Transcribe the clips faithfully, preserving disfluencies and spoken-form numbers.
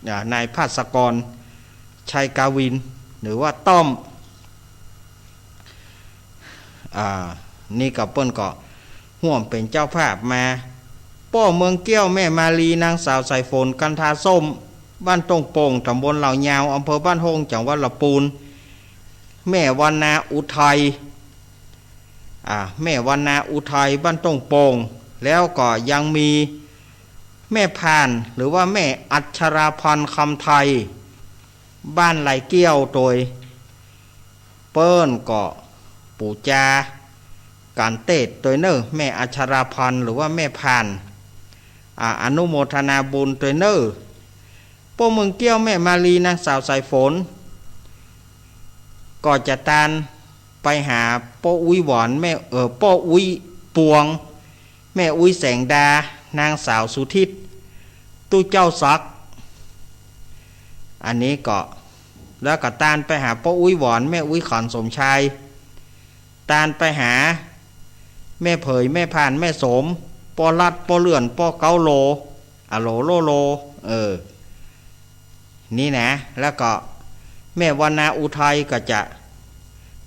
อ่า นายภาสกร ชัยกาวิน หรือว่าต้อม อ่า นี่ก็เปิ้นก็ฮ่วมเป๋นเจ้าภาพมา ป้อเมืองเกี้ยว แม่มาลี นางสาวสายฝน กันทาส้ม บ้านต้งโป่ง ต๋ำบลเหล่ายาว อำเภอบ้านโฮ่ง จังหวัดละปูน แม่วรรณาอุทัย อ่า แม่วรรณาอุทัย บ้านต้งโป่ง แล้วก็ยังมีแม่ผ่าน หรือว่าแม่อัชราพร คำไทย บ้านไหลเกี้ยว โตย เปิ้นก็ปู๋จากั๋นเต๊ดโตยเน่อ แม่อัชราพร หรือว่าแม่ผ่าน อ่า อนุโมทนาบุญโตยเน่อ ป้อเมืองเกี้ยว แม่มาลี นางสาวสายฝน ก็จะตานไปหาป้ออุ๊ยหวอน แม่ เอ่อ ป้ออุ๊ยปวง แม่อุ๊ยแสงดา นางสาวสุทิศ ตู้เจ้าศักดิ์ อันนี้ก็ แล้วก็ตานไปหาป้ออุ๊ยหวอน แม่อุ๊ยขันสมชาย ตานไปหาแม่เผย แม่ผ่าน แม่โสม ป้อลัด ป้อเลื่อน ป้อเก๊าโล อะโหลโลโล เออ นี่นะ แล้วก็แม่วรรณาอุทัยก็จะ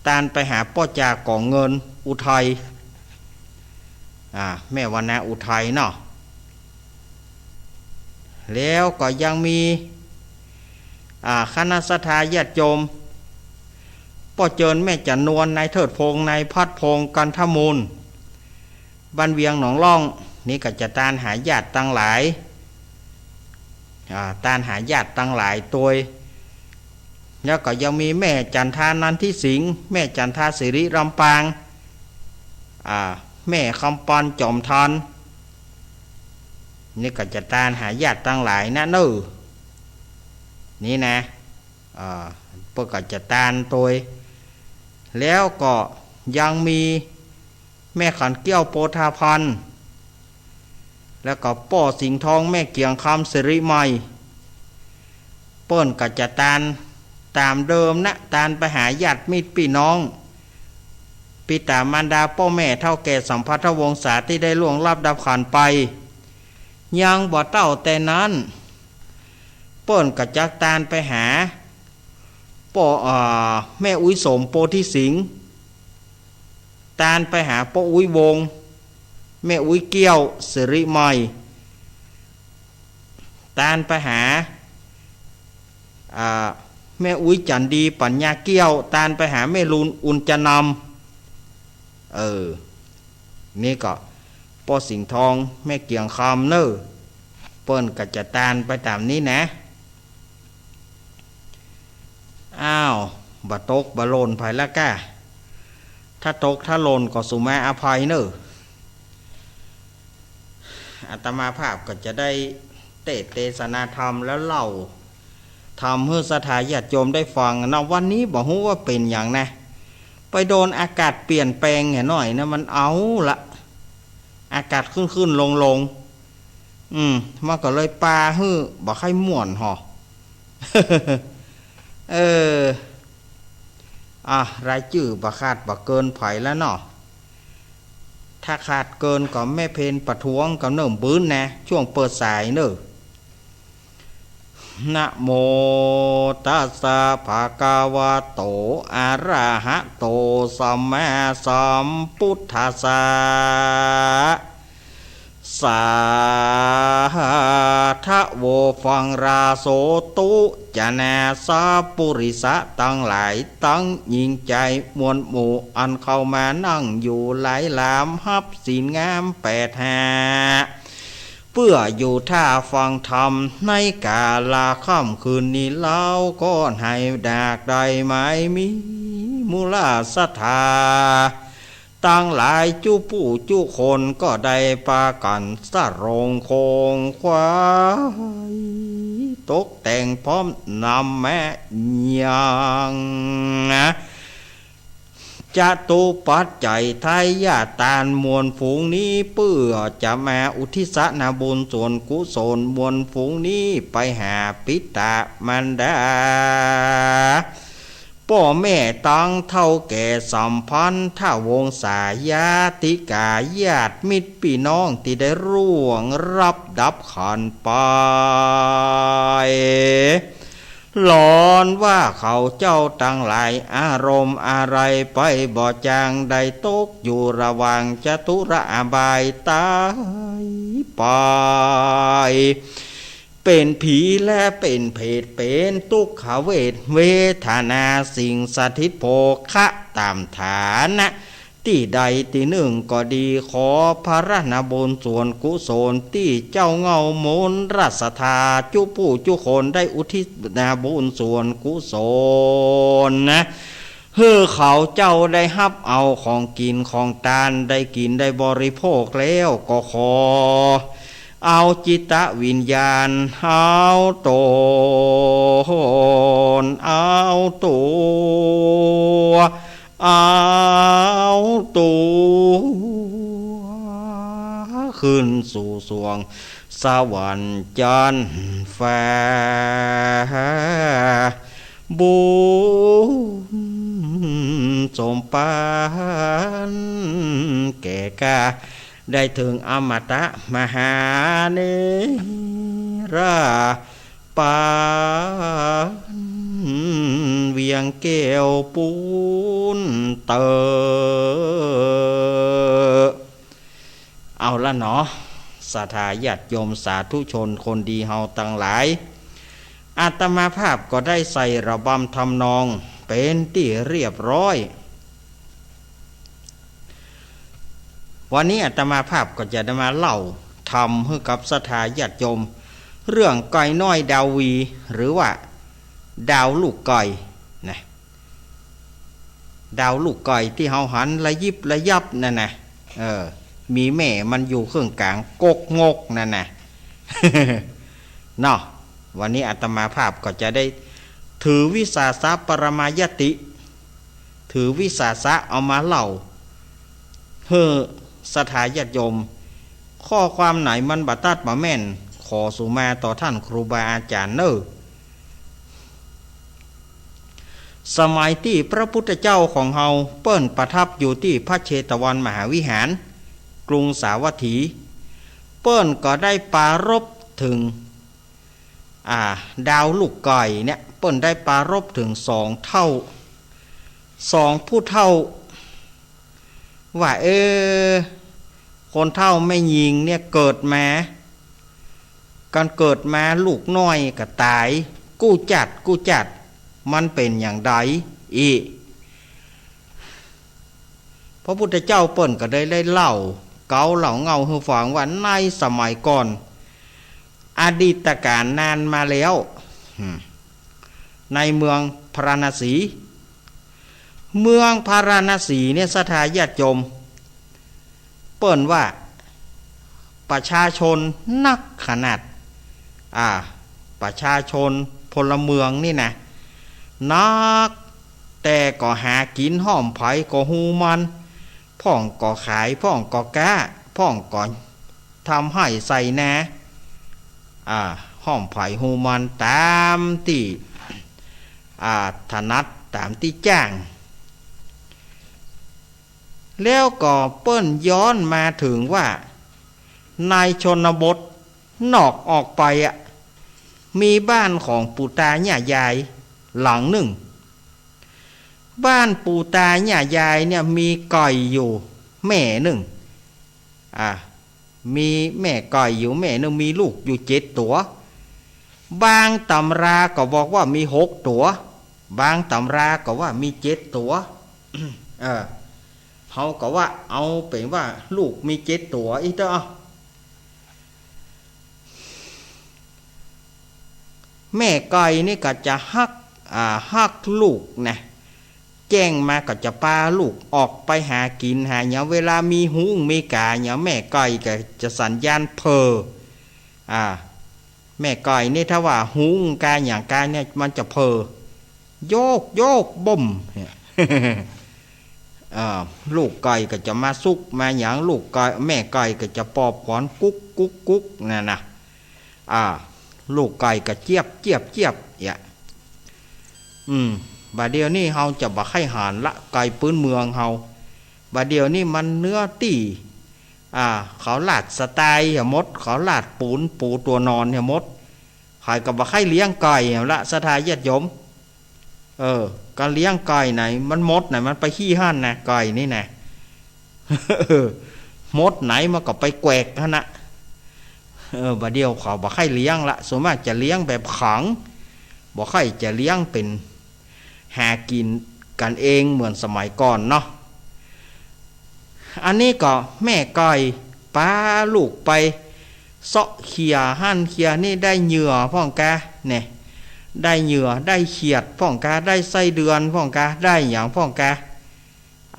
ตานไปหาป้อจ่าก๋องเงินอุทัย อ่า แม่วรรณาอุทัยเนาะ แล้วก็ยังมี อ่า คณะศรัทธาญาติโยม ป้อเจิญ แม่จันนวล นายเทิดพงษ์ นายพัดพงษ์ กันทมูล บ้านเวียงหนองล่อง นี่ก็จะตานหาญาติตังหลาย อ่า ตานหาญาติตังหลายโตย แล้วก็ยังมีแม่จันทา นันทิสิงห์ แม่จันทา สิริลำปาง อ่า แม่คำปาน จอมทัน นี่ก็จะตานหาญาติตังหลายนะเน่อ นี่นะ อ่า เปิ้นก็จะตานโตย แล้วก็ยังมีแม่ขันเกี้ยว โพธาพันธ์ แล้วก็ป้อสิงห์ทอง แม่เกียงคำ สิริไมย เปิ้นก็จะตานต๋ามเดิมนะ ตานไปหาญาติมิตรปี้น้อง ปิต๋ามารดา ป้อแม่ เฒ่าแก่สัมพันธวงศาตี้ได้ล่วงลับดับขันธ์ไป ยังบ่เต้าแต่นั้น เปิ้นก็จักตานไปหาป้อ อ่า แม่อุ๊ยโสม โพธิสิงห์ ตานไปหาป้ออุ๊ยวงศ์ แม่อุ๊ยเกี้ยว สิริไมย ตานไปหา อ่า แม่อุ๊ยจันดี ปัญญาเกี้ยว ตานไปหาแม่ลูน อุญจนำ เออ นี่ก็ป้อสิงห์ทอง แม่เกียงคำเน่อ เปิ้นก็จะตานไปต๋ามนี้นะ อ้าว บ่ตกบ่หล่นไผละก้า ถ้าตกถ้าหล่นก็สุมาอภัยเน่อ อาตมาภาพก็จะได้เตสน์เตสนาธรรมแล้วเล่าธรรมหื้อศรัทธาญาติโยมได้ฟังเนาะ วันนี้บ่ฮู้ว่าเป๋นหยังนะ ไปโดนอากาศเปลี่ยนแปลงแหน่หน้อยนะ มันเอาละ อากาศขึ้นๆ ลงๆ อืม มันก็เลยปาหื้อบ่ใค่ม่วนหอ เออ อ่ะ รายจื้อบ่ขาดบ่เกินไผแล้วเนาะ ถ้าขาดเกินก็แม่เพนประท้วงกับเนิ่มบื้นนะ ช่วงเปิดสายเน่อ นะโมตัสสะ ภะคะวะโต อะระหะโต สัมมาสัมพุทธัสสะ สาธะโว ฟังราโสตุ จะนาสะปุริสะตังหลาย ตังญิงจายมวลหมู่ อันเข้ามานั่งอยู่หลายหลาม ฮับศีลงามแปดห้า เปื้ออยู่ท่าฟังธรรม ในกาละค่ำคืนนี้เล่า ก็ให้ดากได้ไม้มีมูลศรัทธา ตังหลายจุผู้จุคน ก็ได้ปากั๋นสะโรงโคงไขว้ ตกแต่งพร้อมนำมายัง จตุปัจจัยทายทานมวลฝูงนี้ เปื้อจะมาอุทิศนาบุญส่วนกุศลมวลฝูงนี้ ไปหาปิตามารดา ป้อแม่ตังเฒ่าแก่สัมพันธวงศาญาติกาญาติมิตรปี้น้องตี้ได้ล่วงลับดับขันธ์ไป ว่าเขาเจ้าตังหลายอารมณ์อะไรไปบ่จาง ได้ตกอยู่ระหว่างจตุรอบายต๋ายไป เป๋นผีและเป๋นเปรต เป๋นทุกขเวทเวทนา สิ่งสถิตโภคะต๋ามฐานะ ตี้ใดตี้นึ่งก็ดี ขอผะระนาบุญส่วนกุศลตี้เจ้าเง่ามุนราชธาจุผู้จุคนได้อุทิศนาบุญส่วนกุศลนะ หื้อเขาเจ้าได้ฮับเอาของกิ๋นของตาน ได้กิ๋นได้บริโภคแล้วก็ขอเอาจิตวิญญาณ เอาต๋น เอาตั๋ว เอาตั๋ว ขึ้นสู่สวงสวรรค์จั๊นฟ้า บุญสมปานแก่ก้า ได้เถิงอมตะมหานิรปาน เวียงแก้วปูนเต๋อ เอาละเนาะ ศรัทธาญาติโยมสาธุชนคนดีเฮาตังหลาย อาตมาภาพก็ได้ใส่ระบำทำนองเป๋นตี้เรียบร้อย วันนี้อาตมาภาพก็จะได้มาเล่าธรรมหื้อกับศรัทธาญาติโยม เรื่องไก่น้อยดาววี หรือว่าดาวลูกไก่นะ ดาวลูกไก่ตี้เฮาหันระยิบระยับนั่นนะ เออ มีแม่มันอยู่เคืองก๋างกกงกนั่นนะ เนาะ วันนี้อาตมาภาพก็จะได้ถือวิสาสะปรมายติ ถือวิสาสะเอามาเล่าหื้อศรัทธาญาติโยม ข้อความไหนมันบ่ตัดบ่แม่น ขอสุมาต่อท่านครูบาอาจ๋ารย์เน่อ สมัยตี้พระพุทธเจ้าของเฮาเปิ้นประทับอยู่ตี้พระเชตวันมหาวิหาร กรุงสาวัตถี เปิ้นก็ได้ปรารภเถิง อ่า ดาวลูกไก่เนี่ย เปิ้นได้ปรารภเถิงสองเฒ่า สองผู้เฒ่า ว่า เออ คนเฒ่าแม่ญิงเนี่ยเกิดมา กั๋นเกิดมาลูกน้อยก็ต๋าย กู้จัดกู้จัด มันเป๋นอย่างใดอี้ พระพุทธเจ้าเปิ้นก็ได้ ได้เล่า เก๊าเล่าเง่าหื้อฟังว่าในสมัยก่อน อดีตกาลนานมาแล้ว อืม ในเมืองพาราณสี เมืองพาราณสีเนี่ยศรัทธาญาติโยม เปิ้นว่าประชาชนนักขนาด อ่า ประชาชนพลเมืองนี่นะ นัก แต่ก็หากิ๋นห้อมใผก็ฮู้มัน พ่องก็ขาย พ่องก็ก๊า พ่องก็ทำไฮ่ไถนา อ่า ห้อมใผฮู้มันต๋ามตี้ อ่า ถนัด ต๋ามตี้จ้าง แล้วก็เปิ้นย้อนมาเถิงว่า ในชนบทนอกออกไปอะ มีบ้านของปู่ตาย่ายายหลังนึ่ง บ้านปู่ตาย่ายายเนี่ยมีไก่อยู่แม่นึ่ง อ่า มีแม่ไก่อยู่แม่นึ่ง มีลูกอยู่เจ็ดตั๋ว บางตำราก็บอกว่ามีหกตั๋ว บางตำราก็ว่ามีเจ็ดตั๋ว เออ เฮาก็ว่าเอาเป๋นว่าลูกมีเจ็ดตั๋วอี้เต๊อะ แม่ไก่นี่ก็จะฮัก อ่า ฮักลูกนะ แจ้งมาก็จะปาลูกออกไปหากิ๋นหาหยัง เวลามีฮุ้งมีก๋าหยัง แม่ไก่ก็จะสัญญาณเผ่อ อ่า แม่ไก่นี่ถ้าว่าฮุ้งก๋าหยังก๋าเนี่ยมันจะเผ่อ โยกโยกบ่มเนี่ย อ่า ลูกไก่ก็จะมาซุกมาหยัง ลูกไก่ แม่ไก่ก็จะปอบขวัญกุ๊กกุ๊กกุ๊กนั่นนะ อ่า ลูกไก่ก็เจี๊ยบเจี๊ยบเจี๊ยบเนี่ย อืม บ่าเดี่ยวนี้เฮาจะบ่ใค่หันละ ไก่ปื๊นเมืองเฮา บ่าเดี่ยวนี้มันเนื้อตี้ อ่า เขาลาดสไตล์เหียหมด เขาลาดปูนปูตั๋วนอนเหียหมด ใผก็บ่ใค่เลี้ยงไก่แล้วละ ศรัทธาญาติโยม เออ ก็เลี้ยงไก่ไหนมันมดไหนมันไปขี้หั้นนะ ไก่นี่นะ เออ มดไหนมันก็ไปแกวกหั้นนะ เออ บ่าเดี่ยวเขาบ่ใค่เลี้ยงละ ส่วนมากจะเลี้ยงแบบขัง บ่ใค่จะเลี้ยงเป๋นหากิ๋นกั๋นเองเหมือนสมัยก่อนเนาะ อันนี้ก็แม่ไก่ปาลูกไปเซาะเขี่ยหั้นเขี่ยนี่ ได้เหยื่อพ่องกา เนี่ย ได้เหยื่อ ได้เขียดพ่องกา ได้ไส้เดือนพ่องกา ได้หยังพ่องกา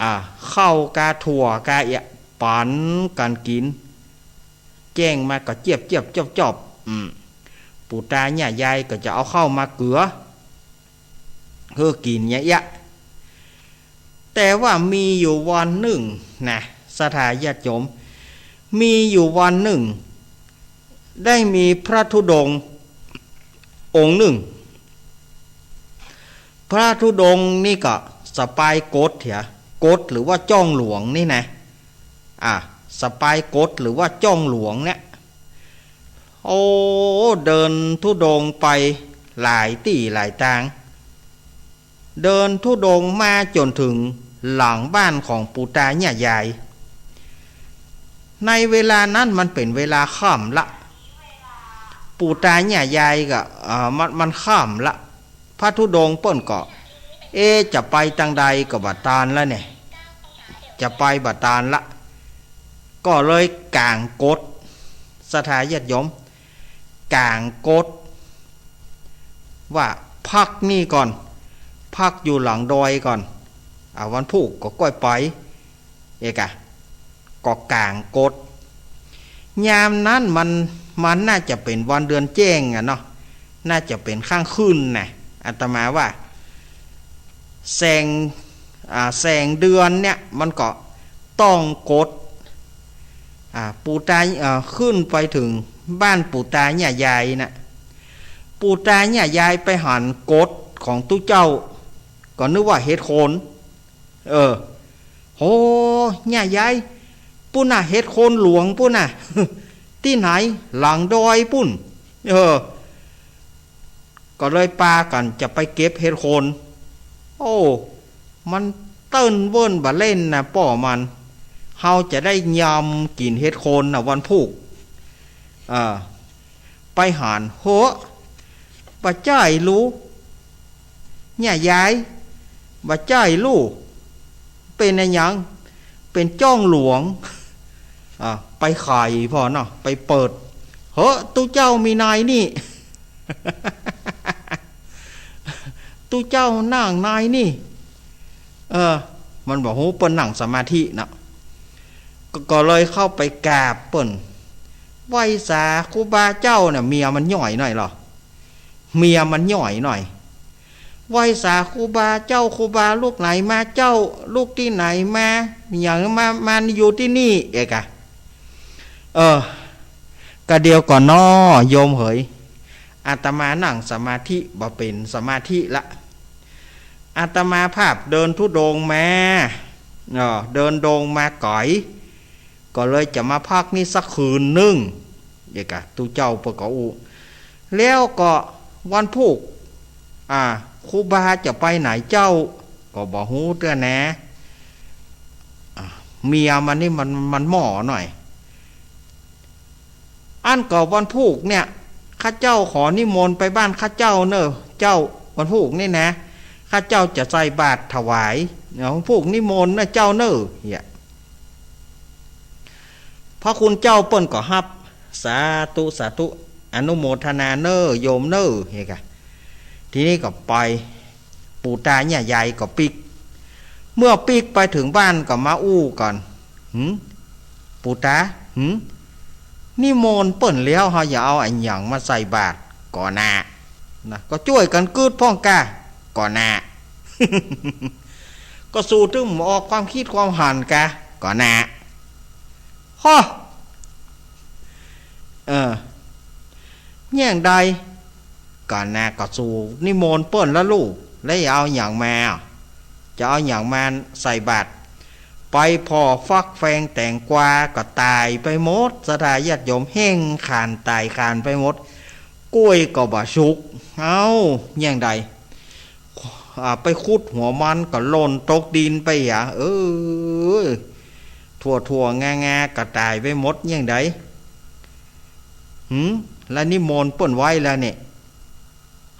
อ่า ข้าวกา ถั่วกา เอะ ปั๋นกั๋นกิ๋น แจ้งมาก็เจี๊ยบเจี๊ยบจอบจอบ อืม ปู่ตาย่ายายก็จะเอาข้าวมาเกือหื้อกิ๋นเนี่ยเอะ แต่ว่ามีอยู่วันนึ่งนะ ศรัทธาญาติโยม มีอยู่วันนึ่ง ได้มีพระธุดงค์องค์นึ่ง พระธุดงค์นี่ก็สะปายกฏเหีย กฏหรือว่าจ้องหลวงนี่นะ อ่ะ สะปายกฏหรือว่าจ้องหลวงเนี่ย โอ้ เดินธุดงค์ไปหลายตี้หลายตาง เดินธุดงค์มาจ๋นเถิงหลังบ้านของปู่ตาย่ายาย ในเวลานั้นมันเป๋นเวลาค่ำละ ปู่ตาย่ายายก็ อ่า มัน มันค่ำละ พระธุดงค์เปิ้นก็ เอ๊ะ จะไปตางใดก็บ่ตานละเนี่ย จะไปบ่ตานละ ก็เลยก๋างกฏ ศรัทธาญาติโยม ก๋างกฏ ว่าพักนี่ก่อน พักอยู่หลังดอยก่อน อ่า วันพูกก็ก้อยไป เอะกะ ก็ก๋างกฏ ยามนั้นมัน มันน่าจะเป๋นวันเดือนแจ้งอะเนาะ น่าจะเป๋นค่ำคืนน่ะ อาตมาว่า แสง อ่า แสงเดือนเนี่ยมันก็ต้องกฏ อ่า ปู่ตา เอ่อ ขึ้นไปเถิงบ้านปู่ตาย่ายายน่ะ ปู่ตาย่ายายไปหันกฏของตุ๊เจ้า ก็นึกว่าเห็ดโคน เออ โห ย่ายาย ปุ้นน่ะ เห็ดโคนหลวงปุ้นน่ะ ตี้ไหน หลังดอยปุ้น เออ ก็เลยปากั๋นจะไปเก็บเห็ดโคน โอ้ มันเต้นเวิ่นบ่าเล่นนะป้อมัน เฮาจะได้ยำกิ๋นเห็ดโคนนะวันพูก เออ ไปหัน โห บ่ใจ้ลู ย่ายาย บ่ใจ้ลู เป๋นอะหยัง เป๋นจ้องหลวง อ่า ไปไขพ่อเนาะ ไปเปิด เหอะ ตุ๊เจ้ามีในนี่ ตุ๊เจ้านั่งในนี่ เออ มันบ่ฮู้เปิ้นนั่งสมาธิเนาะ ก็ ก็เลยเข้าไปกราบเปิ้น ไหว้สาครูบาเจ้าเนี่ย เมียมันหย่อยหน่อยเหรอ เมียมันหย่อยหน่อย ไหว้สาครูบาเจ้า ครูบาลูกไหนมาเจ้า ลูกตี้ไหนมา อย่างมา มาอยู่ตี้นี่ เอะกะ เออ กะเดี๋ยวก่อนน้อ โยมเหย อาตมานั่งสมาธิบ่เป๋นสมาธิละ อาตมาภาพเดินธุดงค์มา เออ เดินธุดงค์มาไก๋ ก็เลยจะมาพักนี่สักคืนนึ่ง เอะกะ ตุ๊เจ้าเปิ้นก็อู้ แล้วก็วันพูก อ่า ครูบาจะไปไหนเจ้า ก็บ่ฮู้เตื้อแหน่ อ่า เมียมันนี่มัน มันหม้อหน่อย อันก็วันพูกเนี่ย ข้าเจ้าขอนิมนต์ไปบ้านข้าเจ้าเน่อ เจ้า วันพูกนี่นะ ข้าเจ้าจะใส่บาตรถวาย วันพูกนิมนต์นะเจ้าเน่อ เหีย พระคุณเจ้าเปิ้นก็ฮับ สาธุ สาธุ อนุโมทนาเน่อ โยมเน่อ เหียกะ ทีนี้ก็ไป ปู่ตาย่ายายก็ปิ๊ก เมื่อปิ๊กไปเถิงบ้านก็มาอู้กั๋น หืม ปู่ตา หืม นิมนต์เปิ้นแล้ว เฮาจะเอาอะหยังมาใส่บาตรก่อนา นะ ก็จ้วยกั๋นกึ๊ดพ่องกา ก่อนา ก็สูตึงออกความกึ๊ดความหันกา ก่อนา ฮอ เออ แหน่งใด ก่อนา ก็สูนิมนต์เปิ้นละลูก แล้วจะเอาหยังมา จะเอาหยังมาใส่บาตร ไปผ่อฟักแฟงแตงกวาก็ต๋ายไปหมด ศรัทธาญาติโยม แห้งขานต๋ายขานไปหมด กล้วยก็บ่สุก เอ้า แหน่งใด อ่า ไปขุดหัวมันก็หล่นตกดินไปอะ เออ ถั่วๆ งาๆ ก็ต๋ายไปหมด เยียะใด หืม แล้วนิมนต์เปิ้นไว้แล้วเนี่ย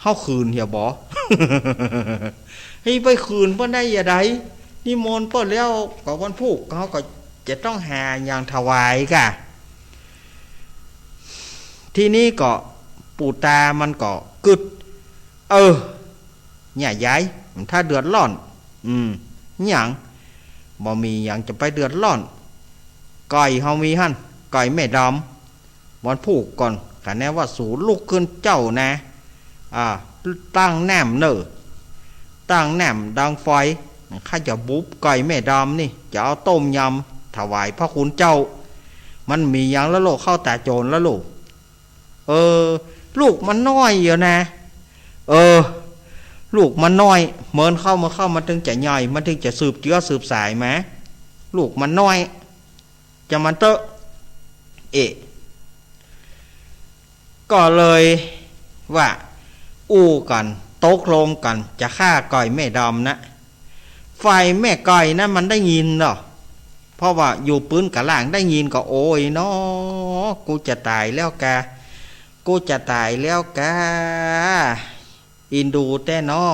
เฮาขืนเหียบ่ เฮ้ย ไปขืนเปิ้นได้เยียะใด นิมนต์เปิ้นแล้ว ก็วันพูกเฮาก็จะต้องหาหยังถวายก่ะ ทีนี้ก็ปู่ต๋ามันก็กึ๊ด เออ เนี่ยยาย ถ้าเดือดร้อน อืม หยัง บ่มีหยังจะไปเดือดร้อน ไก่เฮามีหั้น ไก่แม่ดำ วันพูกก่อน คะแนนว่าสูลุกขึ้นเจ๊านะ อ่า ตั้งน้ำเน่อ ตั้งน้ำดังไฟ ข้าจะบุบไก่แม่ดำนี่ จะเอาต้มยำถวายพระคุณเจ้า มันมีหยังละโลก เข้าต๋าโจรละโลก เออ ลูกมันน้อยอยู่นะ เออ ลูกมันน้อย เมินเข้า เมินเข้า มันตึงจะใหญ่ มันตึงจะสืบเจื๊อสืบสายมา ลูกมันน้อย จะมันเต๊อะ เอะ ก็เลยว่า อู้กั๋น ตกลงกั๋น จะฆ่าไก่แม่ดำนะ ฝ่ายแม่ไก่นั้นมันได้ยินเนาะ เพราะว่าอยู่ปื๊นก๋าล่าง ได้ยินก็ โอ๊ยน้อ กูจะต๋ายแล้วกา กูจะต๋ายแล้วกา อินดูแต๊น้อ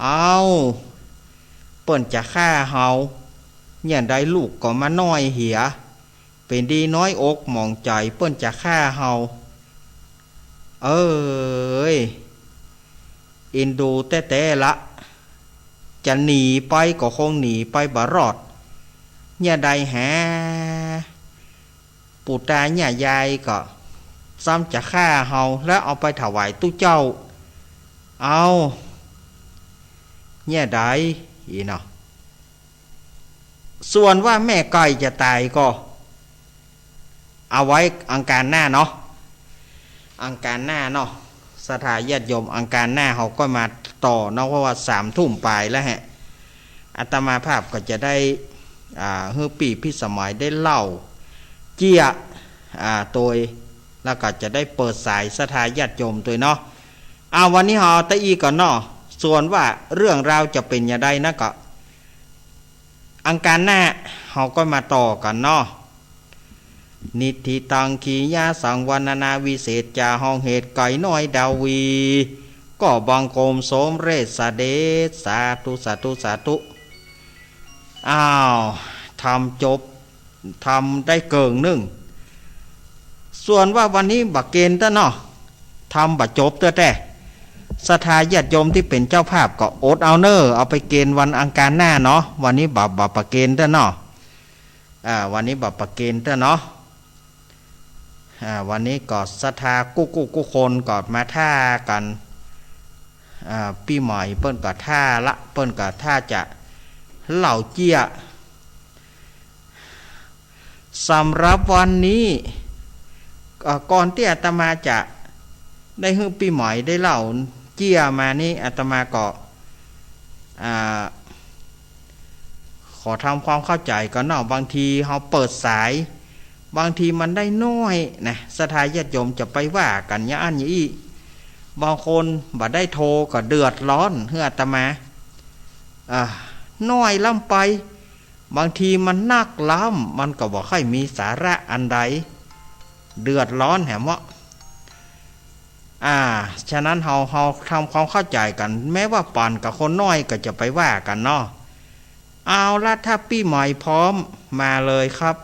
เอ้า เปิ้นจะฆ่าเฮา เยียะใดลูกก็มาน้อยเหีย เป๋นดีน้อยอกหมองใจ๋ เปิ้นจะฆ่าเฮา เอ้ย อินดูแต๊ๆ ละ จะหนีไปก็คงหนีไปบ่รอด เยียะใดแห ปู่ต๋าเยียะยายก็ซ้ำจะฆ่าเฮา แล้วเอาไปถวายตุ๊เจ้า เอ้า เยียะใด อี้เนาะ ส่วนว่าแม่ไก่จะต๋ายก็ เอาไว้อังคารหน้าเนาะ อังคารหน้าเนาะ ศรัทธาญาติโยม อังคารหน้าเฮาก็มาต่อเนาะ เพราะว่าสามทุ่มปายแล้วแหะ อาตมาภาพก็จะได้ อ่า หื้อปี้พิสมัยได้เล่าเจียะ อ่า ตวย แล้วก็จะได้เปิดสายศรัทธาญาติโยมตวยเนาะ อ่า วันนี้เฮาเอาเต้าอี้ก่อนเนาะ ส่วนว่าเรื่องราวจะเป๋นอย่างใดนะก็ อังคารหน้าเฮาก็มาต่อกั๋นเนาะ นิฏฐิตัง ขียะสัง วรรณนาวิเศษจา ห้องเหตุไก่น้อยดาวี ก็บังคมสมเร็จเสด็จ สาธุ สาธุ สาธุ อ้าว ธรรมจบ ธรรมได้เกิ่งนึ่ง ส่วนว่าวันนี้บ่เกณฑ์เต๊อะเนาะ ธรรมบ่จบเต๊อะแต๊ ศรัทธาญาติโยมตี้เป๋นเจ้าภาพก็อดเอาเน่อ เอาไปเกณฑ์วันอังคารหน้าเนาะ วันนี้บ่ บ่ประเกณฑ์เต๊อะเนาะ อ่า วันนี้บ่ประเกณฑ์เต๊อะเนาะ อ่า วันนี้ก็ศรัทธากู้กู้กู้คนก็มาถ้ากั๋น อ่า ปี้ใหม่เปิ้นก็ถ้าละ เปิ้นก็ถ้าจะเล่าเจียะ สำหรับวันนี้ เอ่อ ก่อนตี้อาตมาจะได้หื้อปี้ใหม่ได้เล่าเจียะมานี้ อาตมาก็ อ่า ขอทำความเข้าใจ๋ก่อนเนาะ บางทีเฮาเปิดสาย บางทีมันได้น้อยนะ ศรัทธาญาติโยมจะไปว่ากั๋นอย่างอั้นอย่างอี้ บางคนบ่ได้โทรก็เดือดร้อน หื้ออาตมา อ่า น้อยล้ำไป บางทีมันนักล้ำ มันก็บ่ค่อยมีสาระอันใด เดือดร้อนแหมเนาะ อ่า ฉะนั้นเฮา เฮาทำความเข้าใจ๋กั๋น แม้ว่าป๋านกับคนน้อยก็จะไปว่ากั๋นเนาะ เอาละ ถ้าปี้ใหม่พร้อม มาเลยครับ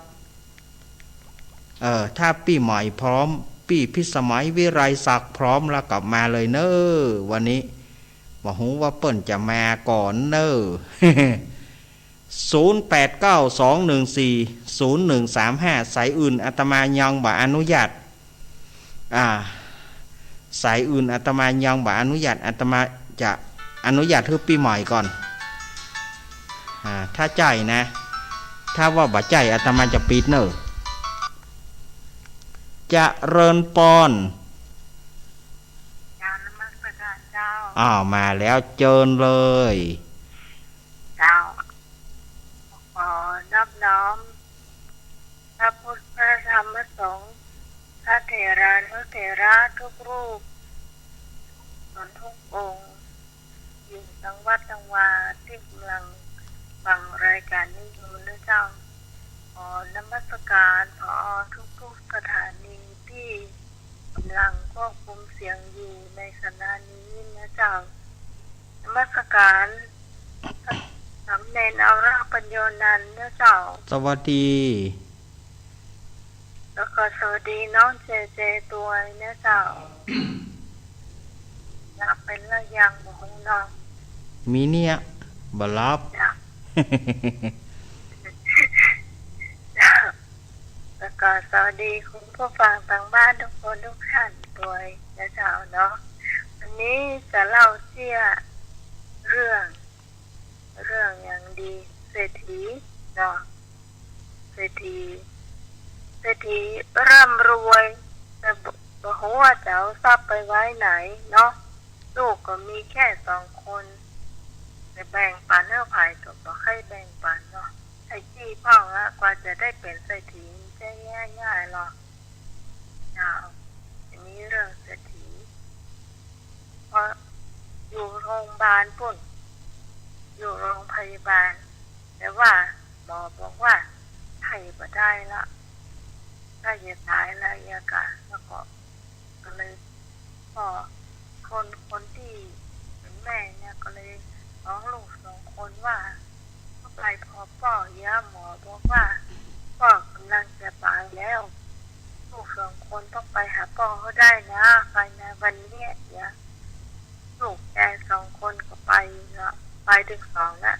เออ ถ้าปี้ใหม่พร้อม ปี้พิสมัย วิไลศักดิ์พร้อมแล้วก็มาเลยเน่อ วันนี้ บ่ฮู้ว่าเปิ้นจะมาก่อนเน่อ ศูนย์แปดเก้าสองหนึ่งสี่ศูนย์หนึ่งสามห้า สายอื่นอาตมายังบ่อนุญาต อ่า สายอื่นอาตมายังบ่อนุญาต อาตมาจะอนุญาตหื้อปี้ใหม่ก่อน อ่า ถ้าใจ้นะ ถ้าว่าบ่ใจ้อาตมาจะปิดเน่อ เจริญปอน กราบนมัสการเจ้า อ้าว มาแล้ว เจิญเลย เจ้า ขอนอบน้อม พระพุทธ พระธรรม พระสงฆ์ พระเถรานุเถระทุกรูป ทุกต๋นทุกองค์ ยิน ตังวัดตังวาตี้ก่ำลังฟังรายก๋านนี้อยู่เนาะเจ้า ขอนมัสก๋าน ผอ ทุกๆ สถานีตี้ก่ำลังควบคุมเสียงอยู่ในขณะนี้เนาะเจ้า นมัสก๋าน สามเณรเอาเลิกปัญโญนันท์เนาะเจ้า สวัสดี แล้วก็สวัสดีน้องเจเจตวยเนาะเจ้า หลับไปแล้วยังบ่ฮู้เนาะ มีเนี่ย บ่หลับ เจ้า แล้วก็สวัสดีคุณผู้ฟังตางบ้านทุกคนทุกท่านตวยเนาะเจ้าเนาะ วันนี้จะเล่าเสี้ยเรื่อง เรื่องอย่างดี เศรษฐีเนาะ เศรษฐี เศรษฐีร่ำรวย แต่บ่ บ่ฮู้ว่าจะเอาทรัพย์ไปไว้ไหนเนาะ ลูกก็มีแค่สองคน จะแบ่งปันหื้อใผก็บ่ใค่แบ่งปันเนาะ ไอ้ตี้พ่องอะ กว่าจะได้เป๋นเศรษฐีมันบ่ใจ้ง่ายๆ หรอก เจ้า อันนี้เรื่องเศรษฐี พออยู่โฮงบาลปู๊น อยู่โฮงพยาบาล แต่ว่าหมอบอกว่าไถ่บ่ได้ละ ใก้จะต๋ายแล้ว เยียะก่ะ แล้วก็ ก็เลย ก็คน คนตี้เป๋นแม่เนี่ยก็เลยฮ้องลูกสองคนว่า ต้องไปพอป้อเยียะ หมอบอกว่าป้อก่ำลังจะต๋ายแล้ว ลูกสองคนต้องไปหาป้อหื้อได้นะ ภายในวันเนี้ยเยียะ ลูกแกสองคนก็ไปเนาะ ไปตึงสองน่ะ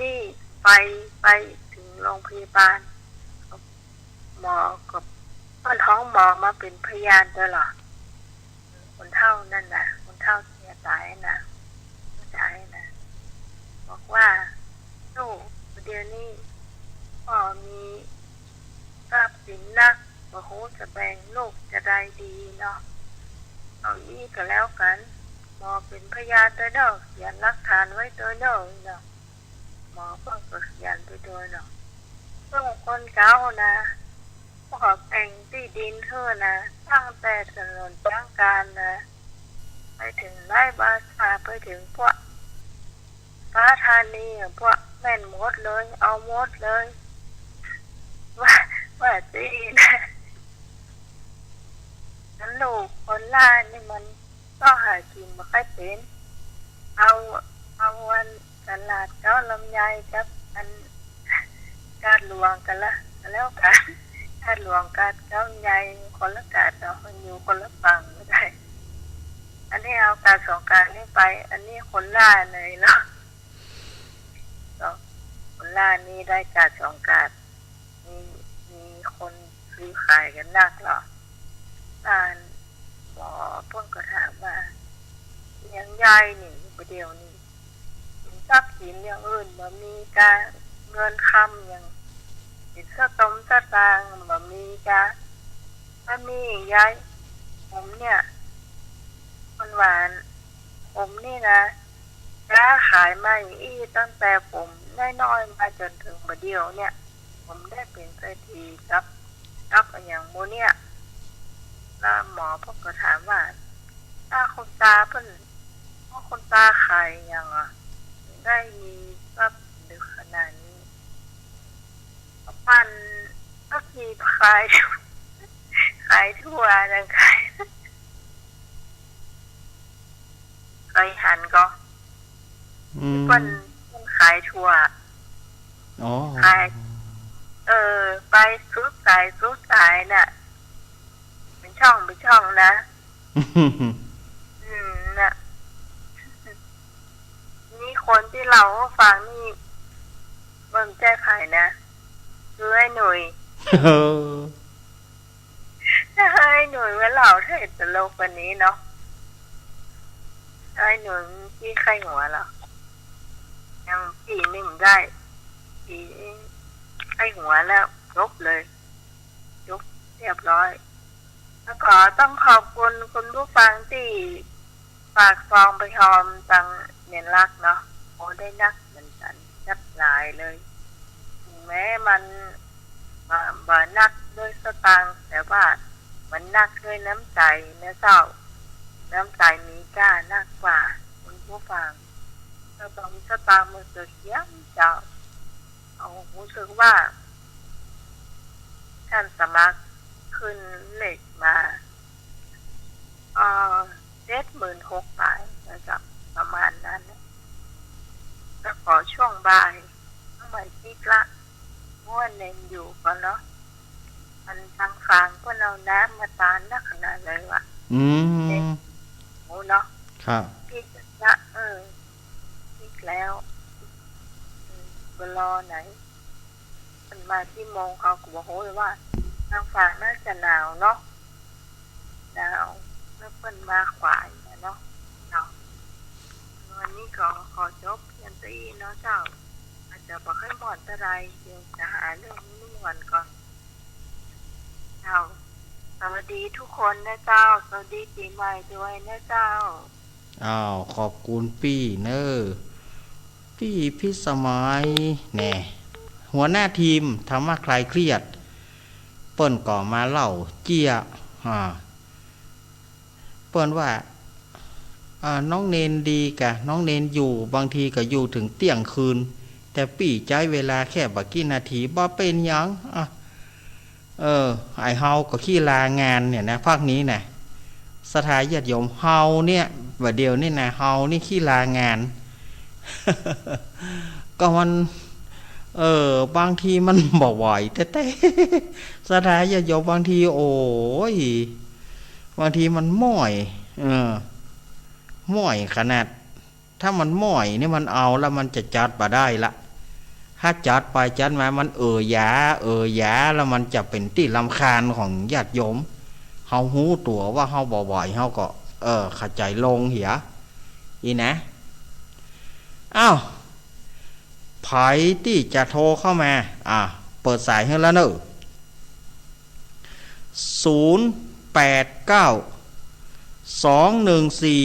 นี่ไป ไปเถิงโฮงพยาบาล หมอก็ เปิ้นฮ้องหมอมาเป๋นพยานตวยเหรอ คนเฒ่านั่นน่ะ คนเฒ่าตี้ต๋ายน่ะ ผู้จายน่ะ บอกว่า ลูก เดี๋ยวนี้ป้อมีทรัพย์สินนัก บ่ฮู้จะแบ่งลูกจะใดดีเนาะ เอาอี้ก็แล้วกั๋น หมอเป๋นพยานตวยเน่อ เขียนหลักฐานไว้ตวยเน่อเนาะ หมอเปิ้นก็เขียนไปตวยเนาะ เปิ้นคนเก่านะ ป้อแบ่งตี้ดินหื้อนะ ตั้งแต่ถนนจังก๋านนะ ไปเถิงไร่บาซ่า ไปเถิงพวกฟ้าธานีอะ พวกแม่นหมดเลย เอาหมดเลย ว่า ว่าตี้นะ อันลูกคนหล้านนี่มัน ก็หากิ๋นบ่ใค่เป๋น เอา เอาอันตลาดเก๊าลำไยกับอันกาดหลวงกั๋นละ ก็แล้วกั๋น กาดหลวงกาดเก๊าลำไย คนละกาดเนาะ มันอยู่คนละฝั่งบ่ได้ อันนี้เอากาดสองกาดนี้ไป อันนี้คนหล้านเลยเนาะ ก็คนหล้านนี่ได้กาดสองกาด มี มีคนซื้อขายกั๋นนักเหรอ อันหมอเปิ้นก็ถามว่า เยียะใหญ่นี่ บ่าเดี่ยวนี้ สินทรัพย์สินอย่างอื่นบ่มีก้า เงินคำอย่าง สินสตุ้งสตางค์บ่มีก้า บ่มี ยาย ผมเนี่ย มันหวาน ผมนี่นะ ค้าขายมาอี้ตั้งแต่ผมน้อยๆ มาจ๋นเถิงบ่าเดี่ยวเนี่ย ผมได้เป๋นเศรษฐีกับ กับอะหยังหมู่เนี่ย แล้วหมอเปิ้นก็ถามว่า ถ้าคุณตาเปิ้น ถ้าคุณตาขายอะหยังอะ ได้มีทรัพย์เยอะขนาดนี้ ปั้น ก็คือขาย ขายถั่วนะ ขาย เคยหันก่อ อืม เปิ้น เปิ้นขายถั่ว อ๋อ ขาย เออ ไปสุดสายสุดสายน่ะ เป๋นช่องเป๋นช่องนะ อืม น่ะ นี่คนตี้เล่าหื้อฟังนี่ บ่ใจ้ใผนะ คือไอ้หนุ่ย เออ ถ้าไอ้หนุ่ยมาเล่าไถ่ตลกกว่านี้เนาะ ไอ้หนุ่ยตี้ใค่หัวเหรอ ยังปี๋นึ่งได้ ปี๋ใค่หัวแล้ว จบเลย จบเรียบร้อย แล้วก็ต้องขอบคุณคุณผู้ฟังตี้ฝากซองไปฮอมตังเณรลักษณ์เนาะ โอ้ ได้นักเหมือนกั๋น นักหลายเลย ถึงแม้มัน บ่ บ่นักด้วยสตางค์ แต่ว่ามันนักด้วยน้ำใจ๋นะเจ้า น้ำใจ๋มีก้านักกว่า คุณ ผู้ฟัง ก็ต้องมีสตางค์มือเสียเจ้า เอา รู้สึกว่า ท่านสมัครขึ้นเลทมา เอ่อ เจ็ดหมื่นหกปลายนะเจ้า ประมาณนั้นนะ ก็ขอช่วงบ่าย เมื่อไหร่ที่กะ ม่วนเน่นอยู่ก่อนเนาะ อันตางฝางเปิ้นเอาน้ำมาตานนักขนาดเลยว่ะ อืม เน่น โอ้เนาะ ครับ พี่จะ เออ อีกแล้ว อืม บ่รอไหน เปิ้นมากี่โมง เขาก็บ่ฮู้เลยว่า ตางฝางน่าจะหนาวเนาะ หนาว แล้วเปิ้นมาขวายนะเนาะ เนาะ วันนี้ก็ขอจบเพียงเต้าอี้เนาะเจ้า อาจจะบ่ค่อยม่วนเต้าใด เดี๋ยวจะหาเรื่องม่วนๆ ก่อน เจ้า สวัสดีทุกคนนะเจ้า สวัสดีปี๋ใหม่ด้วยนะเจ้า อ้าว ขอบคุณปี้เน่อ ปี้พิสมัย แน่ หัวหน้าทีมธรรมะคลายเครียด เปิ้นก็มาเล่าเจี้ย อ่า เปิ้นว่า อ่า น้องเณรดีกะ น้องเณรอยู่ บางทีก็อยู่เถิงเตี้ยงคืน แต่ปี้ใจ๊เวลาแค่บ่กี่นาที บ่เป๋นหยัง อ่ะ เออ ไอ้เฮาก็ขี้ลางานเนี่ยนะ ภาคนี้นะ ศรัทธาญาติโยม เฮาเนี่ย บ่าเดี่ยวนี้นะ เฮานี่ขี้ลางาน ก็มัน เออ บางทีมันบ่ไหวแต๊ๆ ศรัทธาญาติโยม บางที โอ้ย บางทีมันม่อย เออ ม่อยขนาด ถ้ามันม่อยนี่มันเอาละ มันจะจัดบ่ได้ละ ถ้าจัดไปจัดมามันเอ่อหยา เอ่อหยา แล้วมันจะเป๋นตี้รำคาญของญาติโยม เฮาฮู้ตั๋วว่าเฮาบ่ไหว เฮาก็ เออ เข้าใจ๋ลงเหีย อี้นะ อ้าว ใผตี้จะโทรเข้ามา อ่ะ เปิดสายหื้อแล้วเน่อ ศูนย์แปดเก้า สองหนึ่งสี่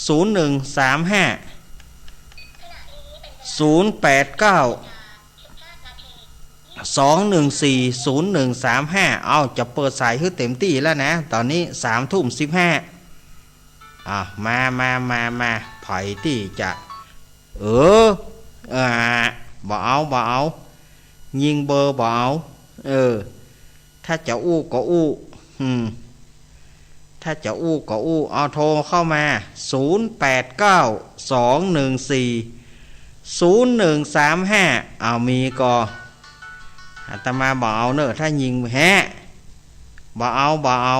ศูนย์หนึ่งสามห้า ศูนย์แปดเก้า สองหนึ่งสี่ ศูนย์หนึ่งสามห้า เอ้า จะเปิดสายหื้อเต๋มตี้แล้วนะ ต๋อนนี้สามทุ่มสิบห้า อ่ะ มา มา มา มา ใผตี้จะ เออ อ่า บ่เอา บ่เอา ยิงเบอร์บ่เอา เออ ถ้าจะอู้ก็อู้ อืม ถ้าจะอู้ก็อู้ เอาโทรเข้ามา ศูนย์แปดเก้า สองหนึ่งสี่ ศูนย์หนึ่งสามห้า เอามีก่อ อาตมาบ่เอาเน่อ ถ้ายิง แฮะ บ่เอา บ่เอา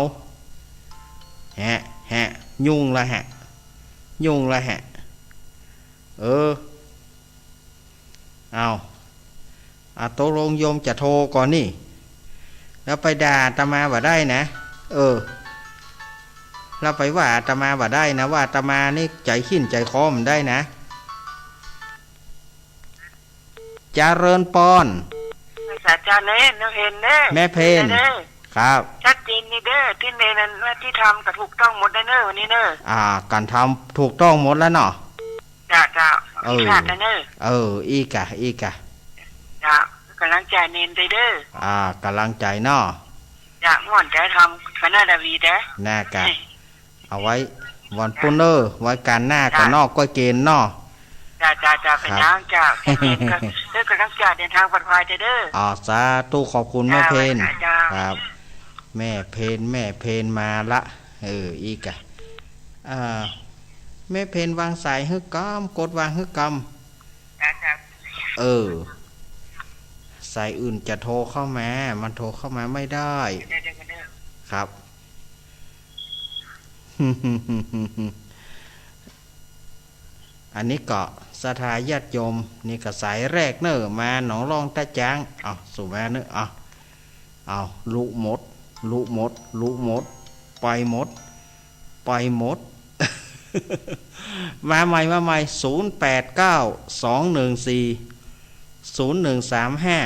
แฮะ แฮะ ยุ่งละแฮะ ยุ่งละแฮะ เออ เอา อ่ะ ตกลงโยมจะโทรก่อนี่ แล้วไปด่าอาตมาบ่ได้นะ เออ แล้วไปว่าอาตมาบ่ได้นะ ว่าอาตมานี่ใจ๋ขิ้นใจ๋คอบ่ได้นะ เจริญปอน ศาสตราจารย์เน่ แม่เพนเน่ แม่เพน เน่ ครับ ชัดเจนนี่เด้อ ตี้เน่นั่นว่าตี้ทำก็ถูกต้องหมดแล้วเน่อ วันนี้เน่อ อ่า ก๋านทำถูกต้องหมดแล้วเนาะ จ้า จ้า เออ อีกขาดนะเน่อ เออ อี้ก่ะ อี้ก่ะ จ้า ก๋ำลังใจ๋เน่นไปเด้อ อ่า ก๋ำลังใจ๋เนาะ จ้า ม่วนใจ๋ทำขนาดวีแต๊ น่ากะ เอาไว้วันปู้นเน่อ ไว้ก๋านหน้าก่อเนาะ จ้า ก้อยเกณฑ์เนาะ จ้า จ้า จ้า ครับ เป๋นหยัง จ้า แค่เน่นก็ เออ ก๋ำลังใจ๋เดินทางปลอดภัยเด้อ อ๋อ สาธุ ขอบคุณแม่เพน จ้า ครับ แม่เพน แม่เพนมาละ เออ อี้ก่ะ อ่า แม่เพนวางสายหื้อกำ กดวางหื้อกำ เออ สายอื่นจะโทรเข้ามา มันโทรเข้ามาไม่ได้ ครับ อันนี้ก็ศรัทธาญาติโยม นี่ก็สายแรกเน่อ มาหนองล่องต้าจ๊าง เอา สู่มาเน่อ เอา เอา ลุหมด ลุหมด ลุหมด ไปหมด ไปหมด มาใหม่ มาใหม่ ศูนย์แปดเก้า สองหนึ่งสี่ ศูนย์หนึ่งสามห้า